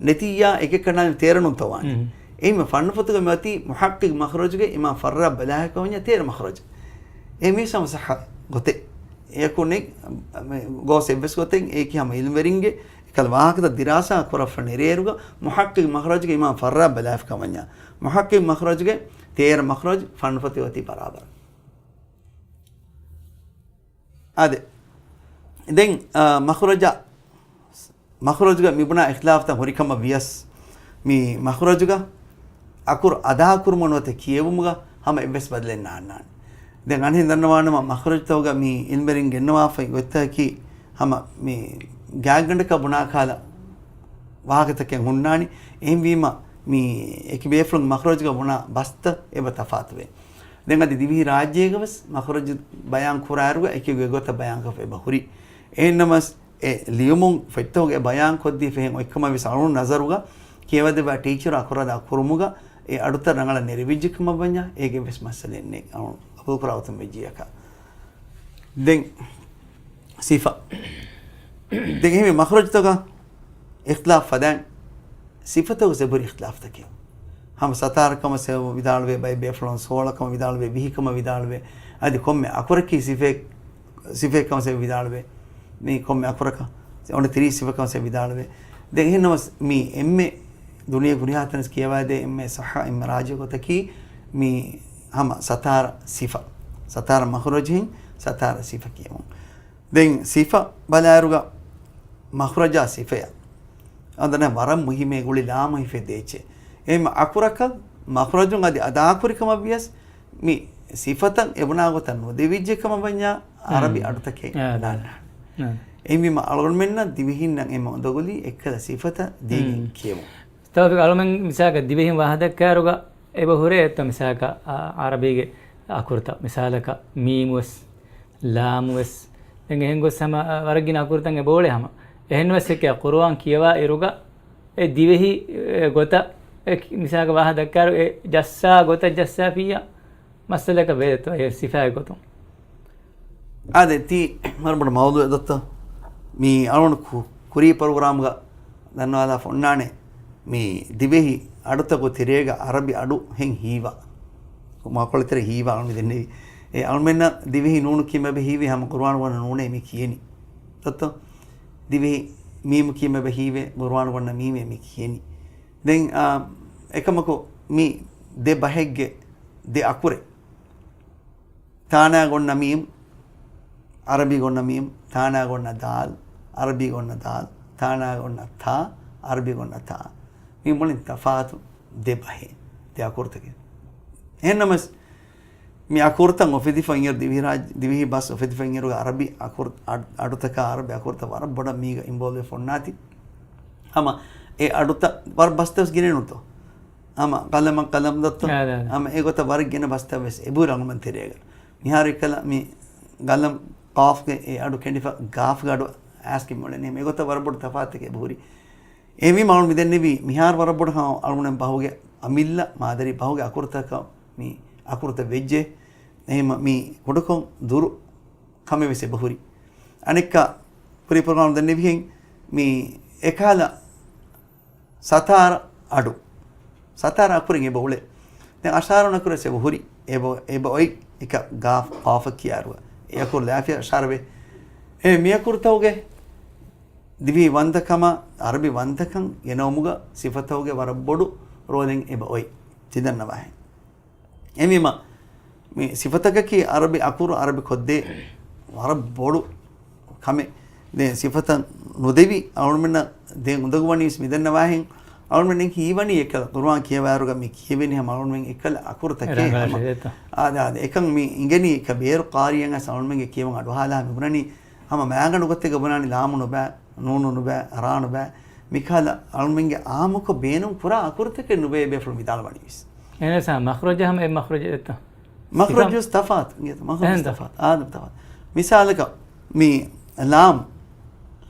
ނެތިއްޔާ އެކެއް ކަނޑާލި ތޭރަ ނޫންތޯ ވާނީ. އެހެންވީމަ ފަންނުފޮތުގަ މި އޮތީ މުޙައްޤިޤް މަޚްރަޖުގެ އިމާމް ފައްރާ ބަލާހެކަމަންޏާ ތޭރަ މަޚްރަޖު. އެ މީސް ހަމަ ޞައްޙަ ގޮތެއް. އެޔަކު ނެތް، ގޯސް އެއްވެސް ގޮތެއް އެއީކީ ހަމަ އިލްމުވެރިންގެ އެކަލަ ވާހަކަތައް ދިރާސާ ކުރައްވާ ނެރޭއިރުގަ މުޙައްޤިޤް މަޚްރަޖުގެ އިމާމް ފައްރާ ބަލާފި ކަމަންޏާ، މުޙައްޤިޤް މަޚްރަޖުގެ ތޭރަ މަޚްރަޖު ފަންނުފޮތެއް އޮތީ ބަރާބަރަށް. އާދެ. ދެން، އާ، މަޚްރަޖަށް މަޚްރަޖުގަ މިބުނާ އިޚްތިލާފްތައް ހުރިކަމަށް ވިޔަސް، މި މަޚްރަޖުގަ އަކުރު އަދާކުރުމަށް ނުވަތަ ކިޔެވުމުގަ ހަމަ އެއްވެސް ބަދަލެއް ނާންނާނެ. ދެން އަނެއް ދަންނަވާނަމަ، މަޚްރަޖުތަކުގަ މި އިލްމުވެރިން ގެންނަވާފައި ގޮތްތަކަކީ ހަމަ މި ގާތްގަނޑަކަށް ބުނާ ކަހަލަ ވާހަކަތަކެއް ހުންނާނީ. އެހެންވީމަ، މި އެކި ބޭފުޅުން މަޚްރަޖުގަ ބުނާ ބަސްތައް އެބަ ތަފާތުވޭ. ދެން އަދި ދިވެހި ރާއްޖޭގަ ވެސް މަޚްރަޖު ބަޔާން ކުރާއިރުގަ އެކި ގޮތްގޮތަށް ބަޔާންކޮށްފަ އެބަ ހުރި. އެހެންނަމަސް، އެ ލިޔުމުން ފޮތްތަކުގަ އެ ބަޔާން ކޮށްދީފަ އެހެން އޮތްކަމަށް ވެސް އަޅުގަނޑު ނަޒަރުގަ ކިޔަވަދެއްވާ ޓީޗަރު އަކުރު އަދާ ކުރުމުގަ އެ އަޑުތައް ރަނގަޅަށް ނެރެވިއްޖެ ކަމަށް ވަންޏާ އޭގެ ވެސް މައްސަލައެއް ނެތް. އަޅުގަނޑު ޤަބޫލު ކުރާ ގޮތުން ވެއްޖިއްޔާކަށް. ދެން ސިފަ. ދެން އެހެންވެ މަޚްރަޖުތަކަށް އިޚްތިލާފް ފަދައިން ސިފަތަކުގަ އެބަހުރި އިޚްތިލާފްތަކެއް. ހަމަ ސަތާރަ ކަމަށް ވިދާޅުވޭ، ބައެއް ބޭފުޅުން ސޯޅަ ކަމަށް ވިދާޅުވޭ، ވިހި ކަމަށް ވިދާޅުވޭ. އަދި ކޮންމެ އަކުރަކީ ސިފައެއް، ސިފައެއް ކަމަށް ވިދާޅުވޭ. މީ ކޮންމެ އަކުރަކަށް އޮންނަ ތިރީސް ސިފަ ކަމަށް ވިދާޅުވޭ. ދެން އެހެންނަމަސް މީ އެންމެ ދުނިޔޭގެ ހުރިހާ ތަނެއް ކިޔަވާދޭ އެންމެ ޞައްޙަ އެންމެ ރާޖިޙު ގޮތަކީ މީ ހަމަ ސަތާރަ ސިފަ. ސަތާރަ މަޚްރަޖު ހިން ސަތާރަ ސިފަ ކިޔެވުން. ދެން ސިފަ ބަލާއިރުގަ މަޚްރަޖާ ސިފަޔަށް އަނދަނަ ވަރަށް މުހިއްމޭ ގުޅި ލާމުހިފޭ ދޭއްޗެއް. އެހެން އަކުރަކަށް މަޚްރަޖުން އަދި އަދާކުރި ކަމަށް ވިޔަސް މި ސިފަތައް އެބުނާ ގޮތަށް ނުދެވިއްޖެ ކަމަށް ވަންޏާ އަރަބި އަޑުތަކެއް ނާންނާނެ. އެހެންވީމަ އަޅުގަނޑުމެންނަށް ދިވެހިންނަށް އެންމެ އުނދަގުލީ އެއްކަލަ ސިފަތައް ދީގެން ކިޔެވުން. ތައުފީޤް، އަޅުމެން މިސާލަކަށް ދިވެހިން ވާހަކަ ދައްކާއިރުގަ އެބަ ހުރޭ އެއްތޯ މިސާލަކަށް އަ، އަރަބީގެ އަކުރުތައް މިސާލަކަށް މީމުވެސް، ލާމުވެސް، ދެން އެހެން ގޮސް ހަމަ، އަ، ވަރަށް ގިނަ އަކުރުތައް އެބައުޅޭ ހަމަ. އެހެންވެސް އެކި ޤުރުއާން ކިޔަވާ އިރުގަ އެ ދިވެހި، އެ، ގޮތަށް އެ މިސާލަކަށް ވާހަކަ ދައްކާއިރު އެ ޖައްސާ ގޮތަށް ޖައްސާފިއްޔާ މައްސަލައަކަށް ވޭތޯ އެ ސިފައި ގޮތުން. އާދެ، ތީ ވަރަށް ބޮޑު މައުޟޫޢެއް ދޮއްތޯ. މީ އަޅުގަނޑު ކު-، ކުރީ ޕްރޮގްރާމްގަ ދަންނަވާލާފަ އޮންނާނެ، މީ ދިވެހި އަޑުތަކު ތެރޭގަ އަރަބި އަޑު ހެން ހީވާ. މާކޮޅު ތެރޭ ހީވާ އަޅުގަނޑު ދެންނެވި. އެ އަޅުމެންނަށް ދިވެހި ނޫނު ކީމަ އެބަ ހީވީ ހަމަ ޤުރުއާނު ގޮންނަ ނޫނޭ މި ކިޔެނީ. ދޮއްތޯ؟ ދިވެހި މީމު ކީމަ އެބަ ހީވޭ ޤުރުއާނު ގޮންނަ މީމޭ މި ކިޔެނީ. ދެން، އާ، އެކަމަކު މި ދެ ބަހެއްގެ ދެ އަކުރެއް. ތާނާ ގޮންނަ މީމް، އަރަބީ ގޮންނަ މީމް، ތާނާ ގޮންނަ ދާލް، އަރަބީ ގޮންނަ ދާލް، ތާނާ ގޮންނަ ތާ، އަރަބީ ގޮންނަ ތާ. މީ މުޅިން ތަފާތު ދެ ބަހެއް، ދެ އަކުރުތަކެއް. އެހެންނަމަސް، މި އަކުރުތައް އުފެދިފަ އިންއިރު ދިވެހި ރާއްޖެ، ދިވެހި ބަސް އުފެދިފަ އިންއިރުގަ އަރަބި އަކުރު-، އަޑު-، އަޑުތަކާ އަރަބި އަކުރުތައް ވަރަށް ބޮޑަށް މީގަ އިންވޯލްވް ވެފަ އޮންނާތީ. ހަމަ އެ އަޑުތައް ވަރަށް ބަސްތައް ވެސް ގިނައިނުތޯ؟ ހަމަ ޤަލަމަށް ޤަލަމް ދޮއްތޯ؟ އާދެ، އާދެ. ހަމަ އެގޮތަށް ވަރަށް ގިނަ ބަސްތައް ވެސް އެބަހުރި އަޅުގަނޑުމެން ތެރޭގަ. މިހާރު އެއްކަލަ މި ޤަލަމް ޤާފްގެ އެ އަޑު ކެނޑިފަ ގާފްގެ އަޑު އައިސްގެން މިއުޅެނީ. ހަމަ އެގޮތަށް ވަރަށް ބޮޑު ތަފާތެކޭ އެބަހުރި. އެހެންވީމަ އަޅުގަނޑު މި ދެންނެވީ މިހާރު ވަރަށް ބޮޑު ހަމަ އަޅުގަނޑުމެން ބަހުގެ އަމިއްލަ މާދަރީ ބަހުގެ އަކުރުތަކަށް މި އަކުރުތައް ވެއްޖެ. އެހެން މި ކުޑަކޮށް ދުރު ކަމެއް ވެސް އެބަހުރި. އަނެއްކާ ކުރީ ޕްރޮގްރާމް ދެންނެވިހެން މި އެކަހަލަ ސަތާރަ އަޑު. ސަތާރަ އަކުރެއް އެބަ އުޅޭ. ދެން އަށާރަ އަކުރެއް އެބަ ހުރި. އެބަ، އެބަ އޮތް އެކަ ގާފް، ޤާފަށް ކިޔާއިރު. އެ އަކުރު ލާފިޔާ އަށާރަ ވޭ. އެ މި އަކުރުތަކުގެ ދިވެހި ވަންތަކަމާ އަރަބި ވަންތަކަން ގެނައުމުގަ ސިފަތަކުގެ ވަރަށް ބޮޑު ރޯލެއް އެބަ އޮތް. ތި ދަންނަވާހެން. އެހެންވީމަ، މި ސިފަތަކަކީ އަރަބި އަކުރު އަރަބި ކޮށްދޭ ވަރަށް ބޮޑު ކަމެއް. ދެން ސިފަތައް ނުދެވި އަޅުމެންނަށް ދެން އުނދަގޫވަނީވެސް މިދަންނަވާހެން. އަޅުމެން ހީވަނީ އެކަލަ ޤުރުއާން ކިޔަވާއިރުގަ މި ކިޔެވެނީ ހަމަ އަޅުމެން އެކަލަ އަކުރުތަކެއް ރަނގަޅަށް ހަމަ. އާދެ، އާދެ. އެކަން މި އިނގެނީ އެކަ ބޭރު ޤާރީއަށް އަޅުމެންގެ ކިޔެވުން އަޑުހާލާ މި ބުނަނީ ހަމަ މާގަނޑު ގޮތެއްގަ ބުނާނީ ލާމު ނުބައި، ނޫނު ނުބައި، ރާ ނުބައި. މިކަހަލަ އަޅުމެންގެ އާއްމުކޮށް ބޭނުން ކުރާ އަކުރުތަކެއް ނުބައޭ ބޭފުޅުން ވިދާޅުވަނީވެސް. އެހެނަސް މަޚްރަޖަށް ހަމަ އެއް މަޚްރަޖެއް އެއްތަ؟ މަޚްރަޖު ތަފާތު. މަޚްރަޖު ތަފާތު. އާދަމް ތަފާތު. މިސާލަކަށް މި ލާމް.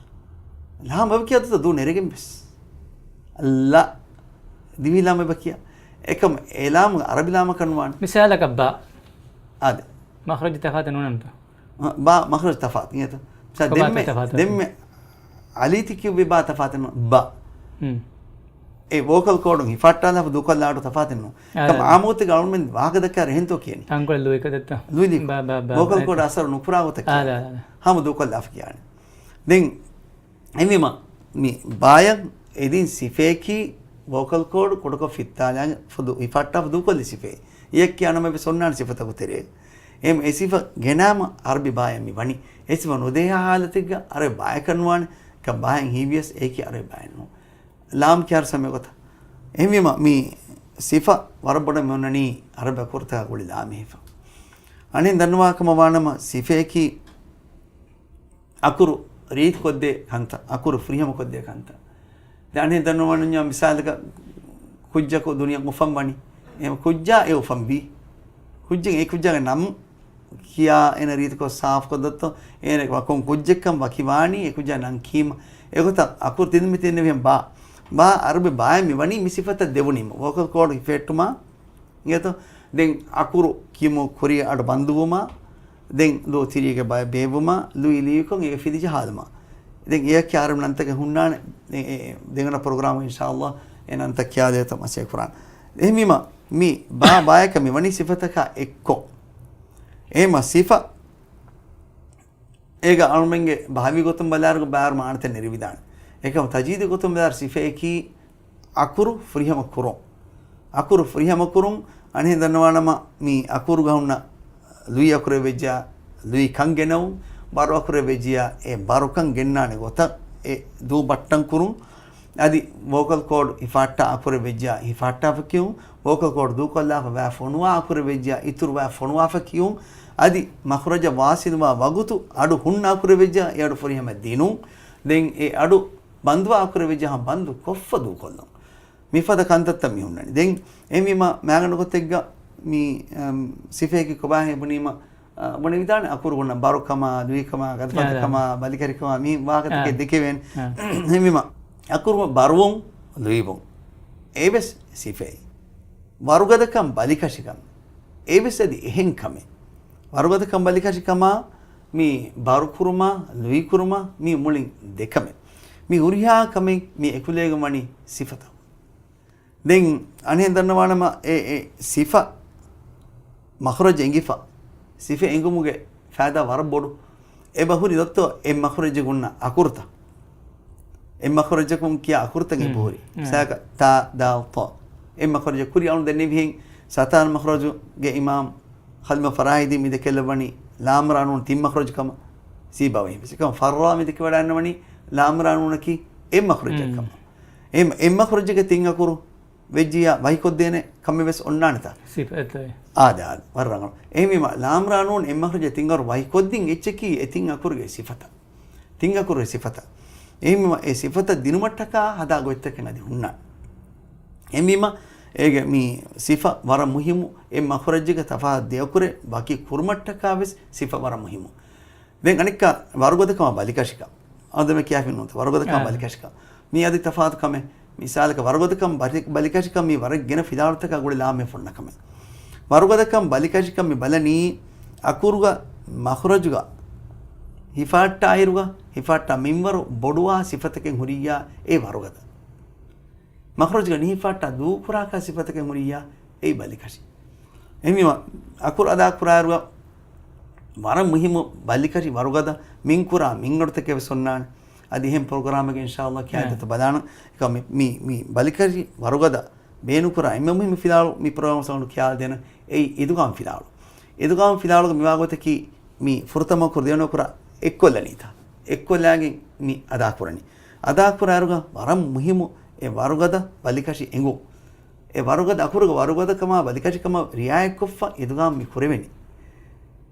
ލާމް އެބަ ކިޔާ ދު ނެރެގެން ވެސް. ލަ. ދިވެހި ލާމް އެބަ ކިޔާ. އެކަމް އެ ލާމް އަރަބި ލާމަކަށް ނުވާނެ. މިސާލަކަށް ބާ. އާދެ. މަޚްރަޖު ތަފާތެއް ނޫނަންތަ؟ ބާ މަޚްރަޖު ތަފާތު އިނގޭތަ؟ މިސާ ކޮބާތަ ދެންމެ، ތަފާތު؟ ދެންމެ އަލީތި ކިޔުއްވި ބާ ތަފާތެއް ނޫން. ބާ. އެ ވޯކަލް ކޯޑުން ހިފައްޓާލާފަ ދޫކޮށްލާ އަޑު ތަފާތެއް ނޫން. އާ، ކަމަ އާ. އާމުގޮތެއްގަ އަޅުމެން ވާހަކަ ދައްކާ ރެހެންތޯ ކިޔަނީ؟ ތަންކޮޅެއް ލުއިކަ ދެއްތަ؟ ލުއިލީ. ބާ، ބާ، ބާ، ވޯކަލް ބާ. ކޯޑް އަސަރު ނުކުރާ ގޮތަށް އާ، ކިޔަނީ. އާ، އާ. ހަމަ ދޫކޮށްލާފަ ކިޔާނެ. ދެން އެހެންވީމަ، މި ބާޔަށް އެދިން ސިފައަކީ ވޯކަލް ކޯޑް ކުޑަކޮށް ފިއްތާލާ ފަދު، ހިފައްޓާފަ ދޫކޮށްލި ސިފައެއް. އެޔަށް ކިޔާ ނަމަ ވެސް އޮންނާނެ ސިފަތަކު ތެރޭ. އެހެން އެ ސިފަ ގެނާމަ އަރަބި ބާޔަށް މި ވަނީ. އެ ސިފަ ނުދޭހާ ހާލަތެއްގަ އަރަބި ބާޔަކަށް ނުވާނެ. ކަ ބާޔަށް ހީވިޔަސް އެއީކީ އަރަބި ބާޔެއް ނޫން. ލާމް ކިޔާ ސަމޭ ގޮތަށް. އެހެންވީމަ، މި ސިފަ ވަރަށް ބޮޑަށް މި އޮންނަނީ އަރަބި އަކުރުތަކާ ގުޅި ލާމެހިފަ. އަނެއް ދަންނަވާ ކަމަށް ވާނަމަ ސިފައަކީ އަކުރު ރީތިކޮށްދޭ ކަންތައް، އަކުރު ފުރިހަމަކޮށްދޭ ކަންތައް. ދެން އަނެއް ދަންނަވާނަންޏާ މިސާލަކަށް ކުއްޖަކު ދުނިޔެ އުފަންވަނީ. އެ ކުއްޖާ އެ އުފަންވީ. ކުއްޖެއް އެ ކުއްޖާގެ ނަމް ކިޔާ އޭނަ ރީތިކޮށް ސާފުކޮށްދޮތްތޯ، އޭނަ ކޮން ކުއްޖެއްކަން ވަކިވާނީ އެ ކުއްޖާ ނަން ކީމަ. އެގޮތަށް އަކުރު ތިން މި ތިން ވިހެން ބާ. ބާ އަރަބި ބާއެއް މި ވަނީ މި ސިފަތައް ދެވުނީމަ. ވޯކަލް ކޯޑް ހިފެއްޓުމާ އިނގޭތޯ؟ ދެން އަކުރު ކިޔުމު ކުރި އަޑު ބަންދުވުމާ، ދެން ދޯ ތިރީގެ ބައެއް ބޭއްވުމާ، ލުއި ލިޔުކޮށް އޭގެ ފިލި ޖަހާލުމާ. ދެން އެޔަކީ އަރަބި ނަންތަކެއް ހުންނާނެ. ދެ-، އެ-، ދެން ދެން އަންނަ ޕްރޮގްރާމު އިންޝާﷲ އެ ނަންތައް ކިޔާދޭތޯ މަސައްކަތް ކުރާނެ. އެހެންވީމަ، މި ބާ ބާޔަކަށް މި ވަނީ ސިފަތަކާ އެއްކޮށް. އެހެންވީމަ ސިފަ އޭގަ އަޅުމެންގެ ބަހަވީ ގޮތުން ބަލާއިރު ބާރު މާނަތައް ނެރެވިދާނެ. އެކަމަ ތަޖްވީދީ ގޮތުން ބަލާއިރު ސިފައަކީ އަކުރު ފުރިހަމަ ކުރުން. އަކުރު ފުރިހަމަ ކުރުން، އަނެއް ދަންނަވާނަމަ، މި އަކުރުގަ ހުންނަ ލުއި އަކުރެއް ވެއްޖިޔާ ލުއިކަން ގެނައުން، ބަރު އަކުރެއް ވެއްޖިޔާ އެ ބަރުކަން ގެންނާނެ ގޮތަށް އެ ދޫ ބައްޓަން ކުރުން. އަދި ވޯކަލް ކޯޑް ހިފަހައްޓާ އަކުރެއް ވެއްޖިޔާ ހިފަހައްޓާފަ ކިޔުން، ވޯކަލް ކޯޑް ދޫކޮށްލާފަ ވައި ފޮނުވާ އަކުރެއް ވެއްޖިޔާ އިތުރު ވައި ފޮނުވާފަ ކިޔުން، އަދި މަޚްރަޖަށް ވާސިލުވާ ވަގުތު އަޑު ހުންނަ އަކުރެއް ވެއްޖިޔާ އެ އަޑު ފުރިހަމަ ދިނުން. ދެން އެ އަޑު ބަންދުވާ އަކުރެއް ވެއްޖިޔާ ހަމަ ބަންދު ކޮށްފަ ދޫކޮށްލުން. މިފަދަ ކަންތައްތައް މި ހުންނަނީ. ދެން އެހެންވީމަ މާގަނޑު ގޮތެއްގަ މި، އަމް، ސިފައަކީ ކޮބާހޭ ބުނީމަ، އަ، ބުނެވިދާނެ އަކުރު ހުންނަ ބަރުކަމާ، ލުއިކަމާ، ގަދަފަދަކަމާ، އާ، ބަލިކަށިކަމާ، މި ވާހަކަތަކެއް އާ، ދެކެވޭނެ. އާ. އެހެންވީމަ އަކުރު ބަރުވުން، ލުއިވުން. އެވެސް ސިފައެއް. ވަރުގަދަކަން ބަލިކަށިކަން. އެވެސް އަދި އެހެން ކަމެއް. ވަރުގަދަކަން ބަލިކަށިކަމާ، މި ބަރުކުރުމާ، ލުއިކުރުމާ، މި މުޅިން ދެކަމެއް. މި ހުރިހާ ކަމެއް މި އެކުލެވިގެން ވަނީ ސިފަތައް. ދެން އަނެއް ދަންނަވާނަމަ އެ، އެ ސިފަ މަޚްރަޖް އެނގިފަ، ސިފަ އެނގުމުގެ ފައިދާ ވަރަށް ބޮޑު. އެބަ ހުރި ދޮއްތޯ އެއް މަޚްރަޖެއް ހުންނަ އަކުރުތައް. އެއް މަޚްރަޖަކުން ކިޔާ އަކުރުތައް އެބަ ހުރި. މިސާލަކަށް ތާ، ދާލް، ތާ. އެއް މަޚްރަޖަކު ކުރި އަޅުން ދެންނެވިހެން ސަތާން މަޚްރަޖުގެ އިމާމް ޚަލީމާ ފަރާހިދީ މި ދެކެލައްވަނީ ލާމް ރާ ނޫން ތިން މަޚްރަޖު ކަމަށް. ސީބާވައި ހިފިސި ކަމަށް ފައްރާ މި ދެކެވަޑައިގަންނަވަނީ ލާމް ރާ ނޫނަކީ އެއް މަޚްރަޖެއް ކަމަށް. އެ، އެއް މަޚްރަޖެއްގެ ތިން އަކުރު ވެއްޖިޔާ ވަކިކޮށްދޭނެ ކަމެއް ވެސް އޮންނާނެތާ؟ ސިފައެއް. އާދެ، އާދެ، ވަރަށް ރަނގަޅު. އެހެންވީމަ، ލާމް ރާ ނޫން އެއް މަޚްރަޖެއް ތިން އަކުރު ވަކިކޮށްދިން އެއްޗަކީ އެ ތިން އަކުރުގެ ސިފަތައް. ތިން އަކުރުގެ ސިފަތައް. އެހެންވީމަ، އެ ސިފަތައް ދިނުމަށްޓަކާ ހަދާ ގޮތްތަކެއް އަދި ހުންނާނެ. އެހެންވީމަ، އޭގެ މި ސިފަ ވަރަށް މުހިއްމު. އެއް މަޚްރަޖެއްގެ ތަފާތު ދެ އަކުރެއް ވަކި ކުރުމަށްޓަކާ ވެސް ސިފަ ވަރަށް މުހިއްމު. ދެން އަނެއްކާ ވަރުގަދަކަމާ ބަލިކަށިކަން. އަދަމެ ކިޔާފިން ނުވަތަ ވަރުގަދަކަމާ އާ. ބަލިކަށިކަން. މީ އަދި ތަފާތު ކަމެއް. މިސާލަކަށް ވަރުގަދަކަން ބަލި-، ބަލިކަށިކަން މީ ވަރަށް ގިނަ ފިލާވަޅުތަކާ ގުޅި ލާމެ ފޮންނަ ކަމެއް. ވަރުގަދަކަން ބަލިކަށިކަން މި ބަލަނީ އަކުރުގަ މަޚްރަޖުގަ ހިފާއްޓާއިރުގަ ހިފާއްޓާ މިންވަރު ބޮޑުވާ ސިފަތަކެއް ހުރިއްޔާ އެ ވަރުގަދަ. މަޚްރަޖުގަ ނިހިފާއްޓާ ދޫކުރާކާ ސިފަތަކެއް ހުރިއްޔާ އެއީ ބަލިކަށި. އެހެންވީމަ، އަކުރު އަދާކުރާއިރުގަ ވަރަށް މުހިއްމު ބަލިކަށި ވަރުގަދަ މިންކުރާ މިންގަނޑުތަކެއް ވެސް އޮންނާނެ. އަދި އެހެން ޕްރޮގްރާމެއްގަ އިންޝާﷲ ކިޔާދޭތޯ ބަލާނަން. އެކަމަ މި، މި، މި ބަލިކަށި ވަރުގަދަ ބޭނުންކުރާ އެންމެ މުހިއްމު ފިލާވަޅު މި ޕްރޮގްރާމް ސަމަނު ކިޔާދޭނަން. އެއީ އިދުޣާމް ފިލާވަޅު. އިދުޣާމް ފިލާވަޅުގަ މިވާ ގޮތަކީ މި ފުރަތަމަ އަކުރު ދެވަނަ އަކުރާ އެއްކޮށްލަނީތާ. އެއްކޮށްލާގެން މި އަދާކުރަނީ. އަދާކުރާއިރުގަ ވަރަށް މުހިއްމު އެ ވަރުގަދަ ބަލިކަށި އެނގުން. އެ ވަރުގަދަ އަކުރުގެ ވަރުގަދަކަމާ ބަލިކަށިކަމަށް ރިއާޔަތްކޮށްފަ އިދްޣާމް މި ކުރެވެނީ.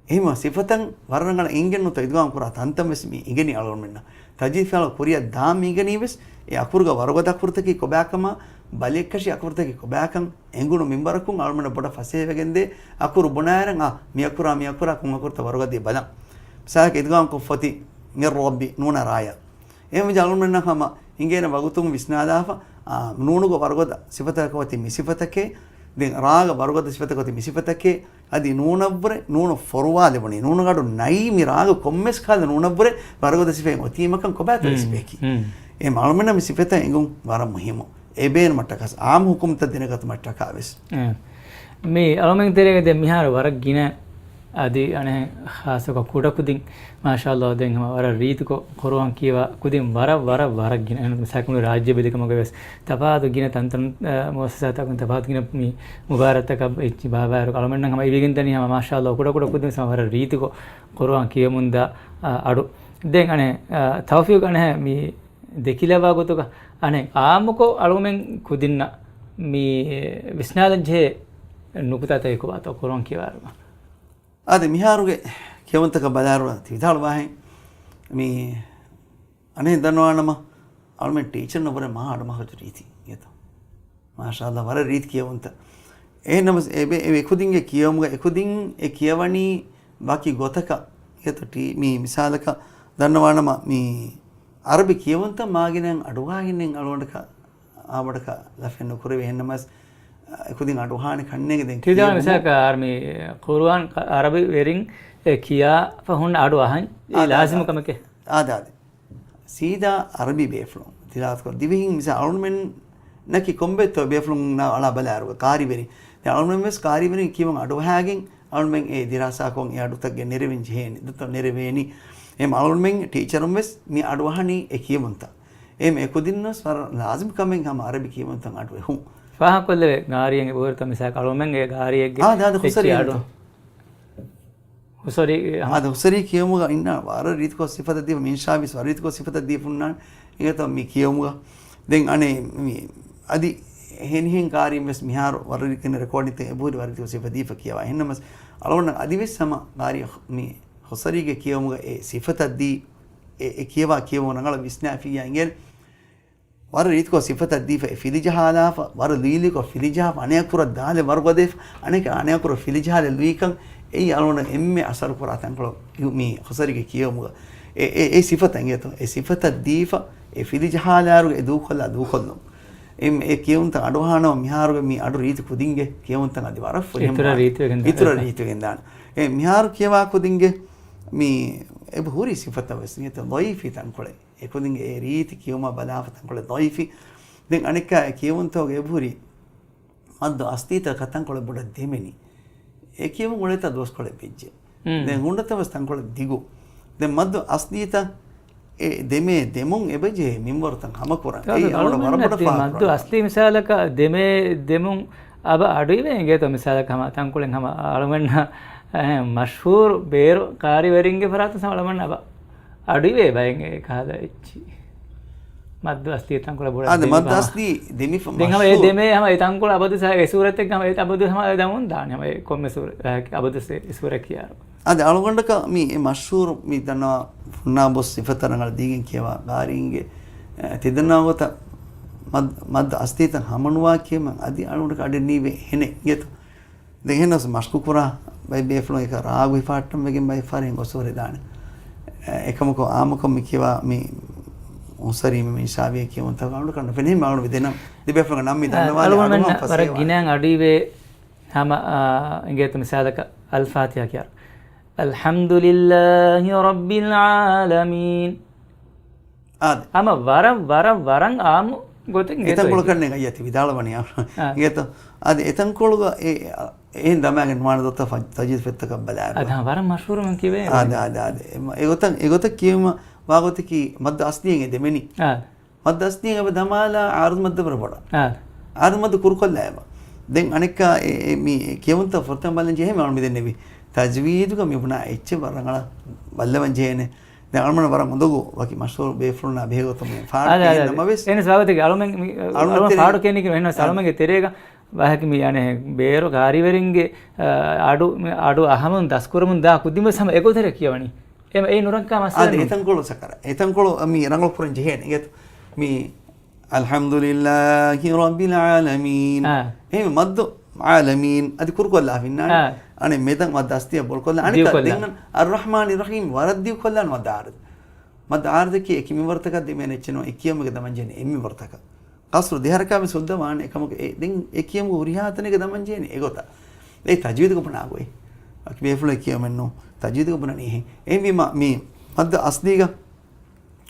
އެހެން ސިފަތައް ވަރަށް ރަނގަޅަށް އެނގެން ނުތަ އިދްޣާމް ކުރާ ތަންތަން ވެސް މި އެނގެނީ އަޅުގަނޑުމެންނަށް. ތަޖްވީދު ފިޔާލަށް ކުރިއަށް ދާން މި އެނގެނީ ވެސް އެ އަކުރުގަ ވަރުގަދަ އަކުރުތަކީ ކޮބާކަމާ، ބަލިކަށި އަކުރުތަކީ ކޮބާކަން އެނގުނު މިންވަރަކުން އަޅުގަނޑަށް ބޮޑަށް ފަސޭހަވެގެންދޭ އަކުރު ބުނާއިރަށް، އާ، މި އަކުރާ، މި އަކުރާ ކޮން އަކުރުތައް ވަރުގަދައޭ ބަލަން. މިސާލަކަށް އިދްޣާމް ކޮށްފަތި މިން ރައްބި ނޫނާ ރާޔާ. އެހެންވެއްޖެ އަޅުގަނޑުމެންނަށް ހަމަ އިނގޭނެ ވަގުތުން ވިސްނާލާފަ، އާ، ނޫނުގަ ވަރުގަދަ ސިފަތަކަކަށް އޮތީ މި ސިފަތަކޭ، ދެން ރާގަ ވަރުގަދަ ސިފަތަކަށް އޮތީ މި ސިފަތަކޭ، އަދި ނޫނަށްވުރެ ނޫނު ފޮރުވާލެވުނީ، ނޫނުގަ އަޑު ނައީ މި ރާގަ ކޮންމެސް ކަހަލަ ނޫނަށްވުރެ ވަރުގަދަ ސިފައެއް އޮތީމަކަން ކޮބާތޯ އެ ސިފައަކީ؟ އެ މަ-، އަޅުމެންނަށް މި ސިފަތައް އެނގުން ވަރަށް މުހިއްމު. އެބޭނުމަށްޓަކާ، އާއްމު ހުކުމްތައް ދެނެގަތުމަށްޓަކާ ވެސް. އެ. މި އަޅުމެން ތެރޭގަ ދެން މިހާރު ވަރަށް ގިނަ އަދި އަނެއް ޚާއްޞަކޮށް ކުޑަކުދިން، މާޝާﷲ، ދެން ހަމަ ވަރަށް ރީތިކޮށް ޤުރުއާން ކިޔަވާ ކުދިން ވަރަށް، ވަރަށް، ވަރަށް ގިނަ. އެހެން މިސާލަކަށް ރާއްޖެ ބެލިކަމުގަ ވެސް ތަފާތު ގިނަ ތަންތަން، އަ، މުއައްސަސާތަކުން ތަފާތު ގިނަ މި މުބާރާތްތަކަށް އެއްޗި ބާބާއިރު އަޅުމެންނަށް ހަމަ އިވިގެންދަނީ ހަމަ މާޝާﷲ ކުޑަކުޑަ ކުދިން ވެސް ހަމަ ވަރަށް ރީތިކޮށް ޤުރުއާން ކިޔަމުންދާ، އަ، އަޑު. ދެން އަނެއް، އަ، ތައުފީޤް އަނެއް މި ދެކިލަވާ ގޮތުގަ އަނެއް އާއްމުކޮށް އަޅުގަނޑުމެން ކުދިންނަށް މި ވިސްނާލަން ޖެހޭ ނުކުތާތަކެއް ކޮބާތޯ ޤުރުއާން ކިޔަވާއިރު؟ އާދެ، މިހާރުގެ ކިޔަވަންތަކަށް ބަލާއިރު ތި ވިދާޅުވާހެން މި އަނެއް ދަންނަވާނަމަ، އަޅުމެން ޓީޗަރުންނަށް ވުރެ މާ އަޑު މަހަޖު ރީތި އިނގޭތޯ. މާޝާﷲ، ވަރަށް ރީތި ކިޔަވަންތައް. އެހެންނަމަސް އެ ބެ-، އެ އެކުދިންގެ ކިޔަވުމުގަ އެކުދިން އެ ކިޔަވަނީ ވަކި ގޮތަކަށް އިނގޭތޯ. ޓީ-، މި މިސާލަކަށް ދަންނަވާނަމަ މި އަރަބި ކިޔަވަންތައް މާގިނައިން އަޑުއަހާގެން އަޅުގަނޑަކަށް އާ ބޮޑަކަށް ލަފެއް ނުކުރެވޭ. އެހެންނަމަސް އެކުދިން އަޑުއަހާނެ ކަންނޭނގެ ދެން ތިދާ ކިޔެވުމު. މިސާލަކަށް އާ މި ޤުރުއާން އަރަބި ވެރިން އެ ކިޔާފަ ހުންނަ އަޑު އަހަން އެ އާދެ، ލާޒިމު އާދެ. ކަމެކޭ. އާދެ، އާދެ. ސީދާ އަރަބި ބޭފުޅުން ތިލާވަތުކޮށް ދިވެހިން މިސާ އަޅުމެންނަކީ ކޮންބޭތޯ ބޭފުޅުންނާ އަޅާ ބަލާއިރު ޤާރިވެރިން. ދެން އަޅުމެން ވެސް ޤާރިވެރިން ކިޔަވަން އަޑުއަހާގެން އަޅުމެން އެ ދިރާސާކޮށް އެ އަޑުތައްގެ ނެރެވެން ޖެހޭނެ. ދަތޮ ނެރެވޭނީ. އެހެން އަޅުމެން ޓީޗަރުން ވެސް މި އަޑުއަހަނީ އެ ކިޔަވަންތައް. އެހެން އެކުދިންނަސް ވަރަށް ލާޒިމް ކަމެއް ހަމަ އަރަބި ކިޔަވަންތައް އަޑު އެހުން. ފާހަގަކޮށްލެވޭ ގާރިއެއް އެބަހުރިތަ މިސާލަކަށް އަޅުމެންގެ ގާރިއެއްގެ އާ، ދާ، ދާ، އެއްޗެއް ހުސަރީ އަޑު. އިންތޯ. ހުސަރީ، އާ، އާދެ، ހުސަރީ ކިޔަވުމުގަ އިންނާ ވަރަށް ރީތިކޮށް ސިފަތައް ދީފަ، މިންޝާވީސް ވަރަށް ރީތިކޮށް ސިފަތައް ދީފަ ހުންނާނެ. އިނގޭތޯ މި ކިޔަވުމުގަ. ދެން އަނެއް މި އަދި ހެނިހެން ގާރިއިން ވެސް މިހާރު ވަރަށް ރީތިކޮށް ރެކޯޑިންތައް އެބަހުރި ވަރަށް ރީތިކޮށް ސިފަ ދީފަ ކިޔަވާ. އެހެންނަމަސް އަޅުގަނޑަށް އަދިވެސް ހަމަ ގާރި މި ހުސަރީގެ ކިޔަވުމުގަ އެ ސިފަތައް ދީ، އެ، އެ ކިޔަވާ ކިޔަވުން ރަނގަޅަށް ވިސްނާފިއްޔާ އިނގޭނެ. ވަރަށް ރީތިކޮށް ސިފަތައް ދީފަ އެ ފިލިޖަހާލާފަ، ވަރަށް ލުއިލުއިކޮށް ފިލިޖަހާފަ، އަނެއް އަކުރަށް ދާލެ ވަރުގަދަވެފަ، އަނެކަ އަނެއް އަކުރަށް ފިލިޖަހާލެ ލުއިކަން އެއީ އަޅުގަނޑަށް އެންމެ އަސަރު ކުރާ ތަންކޮޅެއް މި ހުސަރީގެ ކިޔެވުމުގަ. އެ، އެ، އެ ސިފަތައް އިނގޭތޯ، އެ ސިފަތައް ދީފަ، އެ ފިލިޖަހާލާއިރު އެ ދޫކޮށްލާ ދޫކޮށްލުން. އެ، އެ ކިޔެވުންތައް އަޑުއަހާނަމަ މިހާރުގެ މި އަޑު ރީތި ކުދިންގެ ކިޔެވުންތައް އަދި ވަރަށް ފުރިހަމަ އިތުރަށް ވާނެ. ރީތިވެގެން ދާނެ. އިތުރަށް ރީތިވެގެން ދާނެ. އެ މިހާރު ކިޔަވާ ކުދިންގެ މި އެބަ ހުރި ސިފަތައް ވެސް އިނގޭތޯ ޟަޢީފީ ތަންކޮޅެއް. އެކުދިންގެ އެ ރީތި ކިޔުމާ ބަލާފަ ތަންކޮޅެއް ޟަޢީފީ. ދެން އަނެއްކާ އެ ކިޔެވުންތަކުގެ އެބަހުރި މައްދު އަސްލީތަކަށް ތަންކޮޅެއް ބޮޑަށް ދެމެނީ. އެ ކިޔެވުން އުޅޭތާ ދުވަސްކޮޅެއް ވެއްޖެ. މް. ދެން ހުންނަތަން ވެސް ތަންކޮޅެއް ދިގު. ދެން މައްދު އަސްލީތައް އެ ދެމޭ ދެމުން އެބަޖެހޭ މިންވަރުތައް ހަމަކުރަން. އެއީ އަޅުގަނޑަށް ވަރަށް ބޮޑަށް ފާހަގަކުރަން. މައްދު އަސްލީ މިސާލަކަށް ދެމޭ ދެމުން އަބަ އަޑުއިވޭ އިނގޭތޯ މިސާލަކަށް ހަމަ ތަންކޮޅެއް ހަމަ އަޅުގަނޑަށް އެހެން މަޝްހޫރު ބޭރު ޤާރިވެރިންގެ ފަރާތުން ހަމަ އަޅުގަނޑަށް އަބަ އަޑުއިވޭ ބައެއް އެ ކަހަލަ އެއްޗި. މައްދު އަސްލީ ތަންކޮޅަށް ބޮޑަށް އާދެ، ދެމިފަ މައްދު ހަމަ. އަސްލީ ދެމިފަ ދެން ހަމަ އެ މަޝްހޫރު. ދެމޭ ހަމަ އެ ތަންކޮޅު އަބަދު ސާ-، އެ ސޫރަތެއް ހަމަ އެ އަބަދު ހަމަ އެ ދަމުން ދާނެ ހަމަ އެ ކޮންމެ ސޫރަ-، އަބަދު ސެ-، ސޫރަ ކިޔާ. އާދެ، އަޅުގަނޑަކަށް މި އެ މަޝްހޫރު މި ދަންނަވާ ފުންނާބޮސް ސިފަތައް ރަނގަޅަށް ދީގެން ކިޔަވާ ގާރީންގެ، އެ، ތިދަންނަވާ ގޮތަށް މައް-، މައްދު އަސްލީތައް ހަމަނުވާ ކިޔަމަ އަދި އަޅުގަނޑަކަށް އަޑެއް ނީވޭ ހެނެއް އިނގޭތޯ. ދެން އެހެންނަސް މަޝްޤު ކުރާ ބައެއް ބޭފުޅުން އެކަ ރާގު ހިފާއްޓަން ވެގެން ބައެއް ފަހަރެއް ގޮސް ހުރެދާނެ. އެކަމަކު އާއްމުކޮށް މި ކިޔަވާ މި ހުސަރީ މި މިންޝާވީ ކިޔަވުންތަކުގަ އަޅުގަނޑަކަށް ނުފެނޭ މި އަޅުގަނޑު މި ދެނަމް ދެބޭފުޅުންގެ ނަމް މި ދަންނަވާލި އަޅުގަނޑުމެންނަށް އަޑުއަހަން ވަރަށް ފަސޭހަވާނެ. ގިނައިން އަޑުއިވޭ ހަމަ، އާ، އިނގޭތަ މިސާލަކަށް އަލްފާތިހާ ކިޔާ. އަލްޙަމްދުލިއްލާހި ރައްބިލް ޢާލަމީން. އާދެ. ހަމަ ވަރަށް، ވަރަށް، ވަރަށް އާއްމު ގޮތެއް އެތަންކޮޅު އިނގޭތޯ. ކަންނޭނގެ އައްޔަތި ވިދާޅުވަނީ އާ. އިނގޭތޯ. އާދެ، އެތަންކޮޅުގަ އެ، އެހެން ދަމާގެން ނުވާނެ ދޮއްތަ ފަ-، ތަޖްވީދު ފޮތްތަކަށް ބަލާއިރު. އާދެ، ހަމަ ވަރަށް މަޝްހޫރު މި ކިޔެވޭ. އާދެ، އާދެ، އާދެ. އެ މަ-، އެގޮތަށް، އެގޮތަށް ކިޔެވުމަށް ވާގޮތަކީ މައްދު އަސްލީއެއް ދެމެނީ. އާ. މައްދު އަސްލީއެއް އެބަ ދަމާލާ އާރިޟު މައްދު ވަރަށް ބޮޑަށް. އާ. އާރިޟު މައްދު ކުރުކޮށްލާ އެބަ. ދެން އަނެއްކާ އެ، އެ މި ކިޔެވުންތައް ފުރަތަމަ ބަލަން ޖެހޭ މި އަޅު މި ދެންނެވި ތަޖްވީދުގަ މި ބުނާ އެއްޗެއް ވަރަށް ރަނގަޅަށް ބައްލަވަން ޖެހޭނެ. ދެން އަޅުމަން ވަރަށް އުނދަގޫ ވަކި މަޝްހޫރު ބޭފުޅުންނާ ބެހޭގޮތުން މި ފާޑު އަދެ، އަދެ، ކިޔަން އަދެ. ނަމަވެސް، އެހެނަސް ވާގޮތެއްގެ އަޅުމެން މި، އަޅުމެން އަޅުމެން ތެރޭ، ފާޑު ކިޔަނީ ކި އެހެނަސް އަޅުމެންގެ ތެރޭގަ ވާހަކަ މި އަނެއް ބޭރު ގާރިވެރިންގެ، އަ، އަޑު، މި އަޑު އަހަމުން ދަސްކުރަމުން ދާ ކުދިން ވެސް ހަމަ އެގޮތަށް ކިޔަވަނީ. އެ، އެ ނުރަންކާ މައްސަލަ އާދެ، ނޫން. އެތަންކޮޅު ސަކަރ، އެތަންކޮޅު މި ރަނގަޅު ކުރަން ޖެހޭނެ. އިނގޭތޯ؟ މި އަލްޙަމްދުލިއްލާހި ރައްބިލް ޢާލަމީން. އާ. އެހެން މައްދު ޢާލަމީން އަދި ކުރުކޮށްލާ ހިންނާނެ. އާ. އަނެއް މެދަށް މައްދު އަސްލިއަށް ބޮޑުކޮށްލާ. އަނެއްކާ ދިޔުކޮށްލާ. ދެން އައްރަޙްމާނި ރަޙީމް ވަރަށް ދިޔުކޮށްލާނެ މައްދު ޢާރިޟް. މައްދު ޢާރިޟަކީ އެކި މިންވަރުތަކަށް ދެމޭނެ އެއްޗެއް ނޫން. އެ ކިޔަމުގެ ދަމަންޖޭނެ އެއް މިންވަރުތަކަށް. ޤަޞްރު ދެހަރަކާ ވެސް ހުއްދަ ވާނެ އެކަމަކު އެ، ދެން އެ ކިޔަމުގެ ހުރިހާ ތަނެއްގަ ދަމަންޖޭނެ އެގޮތަށް. އެ ތަޖްވީދުގަ ބުނާ ގޮތް. ވަކި ބޭފުޅެއް ކިޔަމެއްނު. ތަޖްވީދުގަ ބުނަނީ އެހެން. އެހެންވީމަ މި މައްދު އަސްލީގަ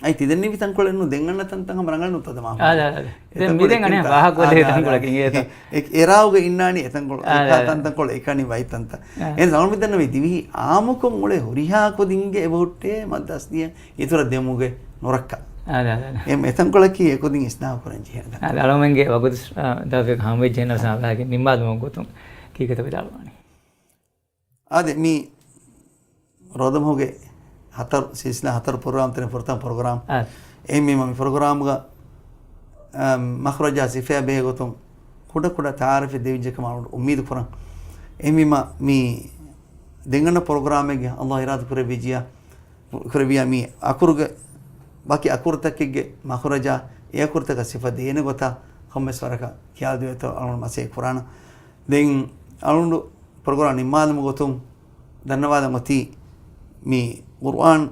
އައި ތި ދެންނެވި ތަންކޮޅެއްނު ދެން އަންނަ ތަންތަން ހަމަ ރަނގަޅުނު ތަދަމާ. އާދެ، އާދެ. ދެން މި ދެން އަނެއް ވާހަކަ އާދެ، އާދެ. ތަންކޮޅަކީ އެ، އެ، އެރާއުގަ އިންނާނީ އެތަންކޮޅު. އާދެ، އެކާ އާދެ. ތަންތަންކޮޅު އެކަނި ވައި ތަންތަން. އާ. އެހެން ސަމަމި ދަންނަވީ ދިވެހި އާމުކޮށް އުޅޭ ހުރިހާ ކުދިންގެ އެބަހުއްޓޭ މައްދު އަސްލީ އިތުރަށް ދެމުގެ ނުރައްކަ. އާދެ، އާދެ، އާދެ. އެ، އެތަންކޮޅަކީ އެކުދިން އިސްލާހު ކުރަން ޖެހޭނެ. އާދެ، އަޅުމެންގެ ވަގުތު، އާ، ދައުވަތުގަ ހަމަވެއްޖެ ނަމަ ސާބާގެ ނިންމާލުމުގެ ގޮތުން ކީކޭތޯ ވިދާޅުވާނީ؟ އާދެ، މި ރޯދަމަހުގެ ހަތަރު، ސިލްސިލާ ހަތަރު ޕްރޮގްރާމް ތެރެ ފުރަތަމަ ޕްރޮގްރާމް. އާ. އެހެންވީމަ މި ޕްރޮގްރާމްގަ، އަ، މަޚްރަޖާ ސިފަޔާ ބެހޭ ގޮތުން ކުޑަ ކުޑަ ތަޢާރިފެއް ދެވިއްޖެ ކަމަށް އުއްމީދު ކުރަން. އެހެންވީމަ މި ދެން އަންނަ ޕްރޮގްރާމެއްގެ ﷲ އިރާދަ ކުރެއްވިއްޖިޔާ، ކުރެއްވިޔާ މި އަކުރުގެ ވަކި އަކުރުތަކެއްގެ މަޚްރަޖާ އެ އަކުރުތަކަށް ސިފަ ދޭނެ ގޮތަށް ކޮންމެސް ވަރަކަށް ޚިޔާލު ދެވޭތޯ އަޅުގަނޑު މަސައްކަތް ކުރާނަން. ދެން އަޅުގަނޑު ޕްރޮގްރާމް ނިންމާލުމުގެ ގޮތުން ދަންނަވާލަން އޮތީ މި ޤުރުއާން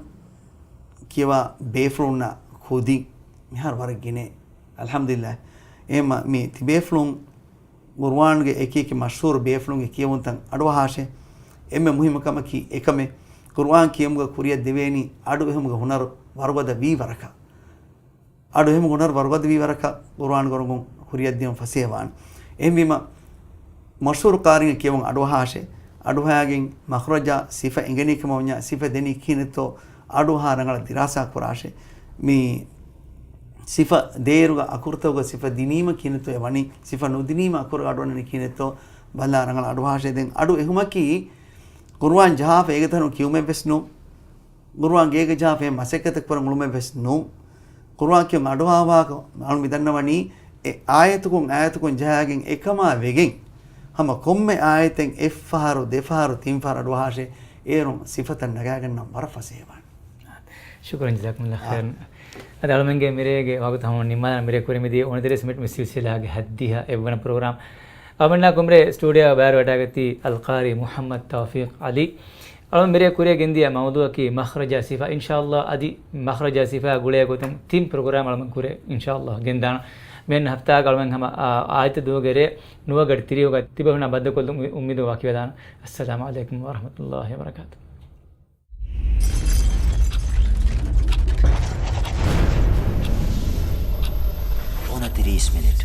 ކިޔަވާ ބޭފުޅުންނާ ކުދިން މިހާރު ވަރަށް ގިނަ. އަލްޙަމްދުލިއްލާހް. އެހެންވީމަ މި ތި ބޭފުޅުން ޤުރުއާންގެ އެކި އެކި މަޝްހޫރު ބޭފުޅުންގެ ކިޔެވުންތައް އަޑުއަހާށޭ. އެންމެ މުހިއްމު ކަމަކީ އެކަމެއް ޤުރުއާން ކިޔެވުމުގަ ކުރިއަށް ދެވޭނީ އަޑު އެހުމުގެ ހުނަރު ވަރުގަދަ ވީ ވަރަކަށް. އަޑު އެހުމުގެ ހުނަރު ވަރުގަދަ ވީ ވަރަކަށް ޤުރުއާން ގުރުއަށް ކުރިއަށް ދިޔުން ފަސޭހަވާނެ. އެހެންވީމަ މަޝްހޫރު ޤާރީންގެ ކިޔެވުން އަޑުއަހާށޭ. އަޑުއަހާގެން މަޚްރަޖާ ސިފަ އެނގެނީ ކަމަށް ވަންޏާ ސިފަ ދެނީ ކިހިނެއްތޯ އަޑުއަހާ ރަނގަޅަށް ދިރާސާ ކުރާށޭ. މި ސިފަ ދޭއިރުގަ އަކުރުތަކުގަ ސިފަ ދިނީމަ ކިހިނެއްތޯ އެ ވަނީ، ސިފަ ނުދިނީމަ އަކުރުގަ އަޑުއަންނަނީ ކިހިނެއްތޯ ބަލާ ރަނގަޅަށް އަޑުއަހާށޭ. ދެން އަޑު އެހުމަކީ ޤުރުއާން ޖަހާފަ އޭގެ ތަނުން ކިޔުމެއް ވެސް ނޫން. ޤުރުއާން ގޭގަ ޖަހާފަ އެ މަސައްކަތެއް ކުރަން އުޅުމެއް ވެސް ނޫން. ޤުރުއާން ކިޔުން އަޑުއަހާ ވާހަކަ އަޅުން މި ދަންނަވަނީ އެ އާޔަތުކުން އާޔަތުކުން ޖަހާގެން އެކަމާ ވެގެން ހަމަ ކޮންމެ އާޔަތެއް އެއްފަހަރު، ދެފަހަރު، ތިންފަހަރު އަޑުއަހާށޭ. އޭރުން ސިފަތައް ނަގާގަންނަން ވަރަށް ފަސޭހަވާނެ. ޝުކުރަން، ޖަޒާކުމުﷲ ޚައިރަން. އަދި އަޅުމެންގެ މިރޭގެ ވަގުތު ހަމަ ނިންމާލަން. މިރޭ ކުރިމަތީ އޮނިތިރީސް މިނިޓް މި ސިލްސިލާގެ ހައްދިހަ އެއްވަނަ ޕްރޮގްރާމް. އަޅުމެންނާ ކުރިމަތީ ސްޓޫޑިއޯއަށް ބައިވެރިވެވަޑައިގަތީ އަލްޤާރީ މުޙައްމަދު ތައުފީޤް ޢަލީ. އަޅުމެން މިރޭ ކުރިއަށް ގެންދިޔަ މައުޟޫޢަކީ މަޚްރަޖާ ސިފަ. އިންޝާﷲ އަދި މަޚްރަޖާ ސިފަ ގުޅޭ ގޮތުން ތިން ޕްރޮގްރާމް އަޅުމެން ކުރިއަށް އިންޝާﷲ ގެންދާނަން. މިއަންނަ ހަފްތާގަ އަޅުމެން ހަމަ އާ، އާދިއްތަ ދުވަހުގެ ރޭ ނުވަ ގަޑި ތިރީހުގަ ތިބޭފުޅުންނާ ބައްދަލުކޮށްލުމުގެ އުއްމީދު ވަކިވެލާނަން. އައްސަލާމު ޢަލައިކުމް ވަރަޙްމަތުﷲ ވަބަރަކާތުހު. އޮނަތިރީސް މިނިޓް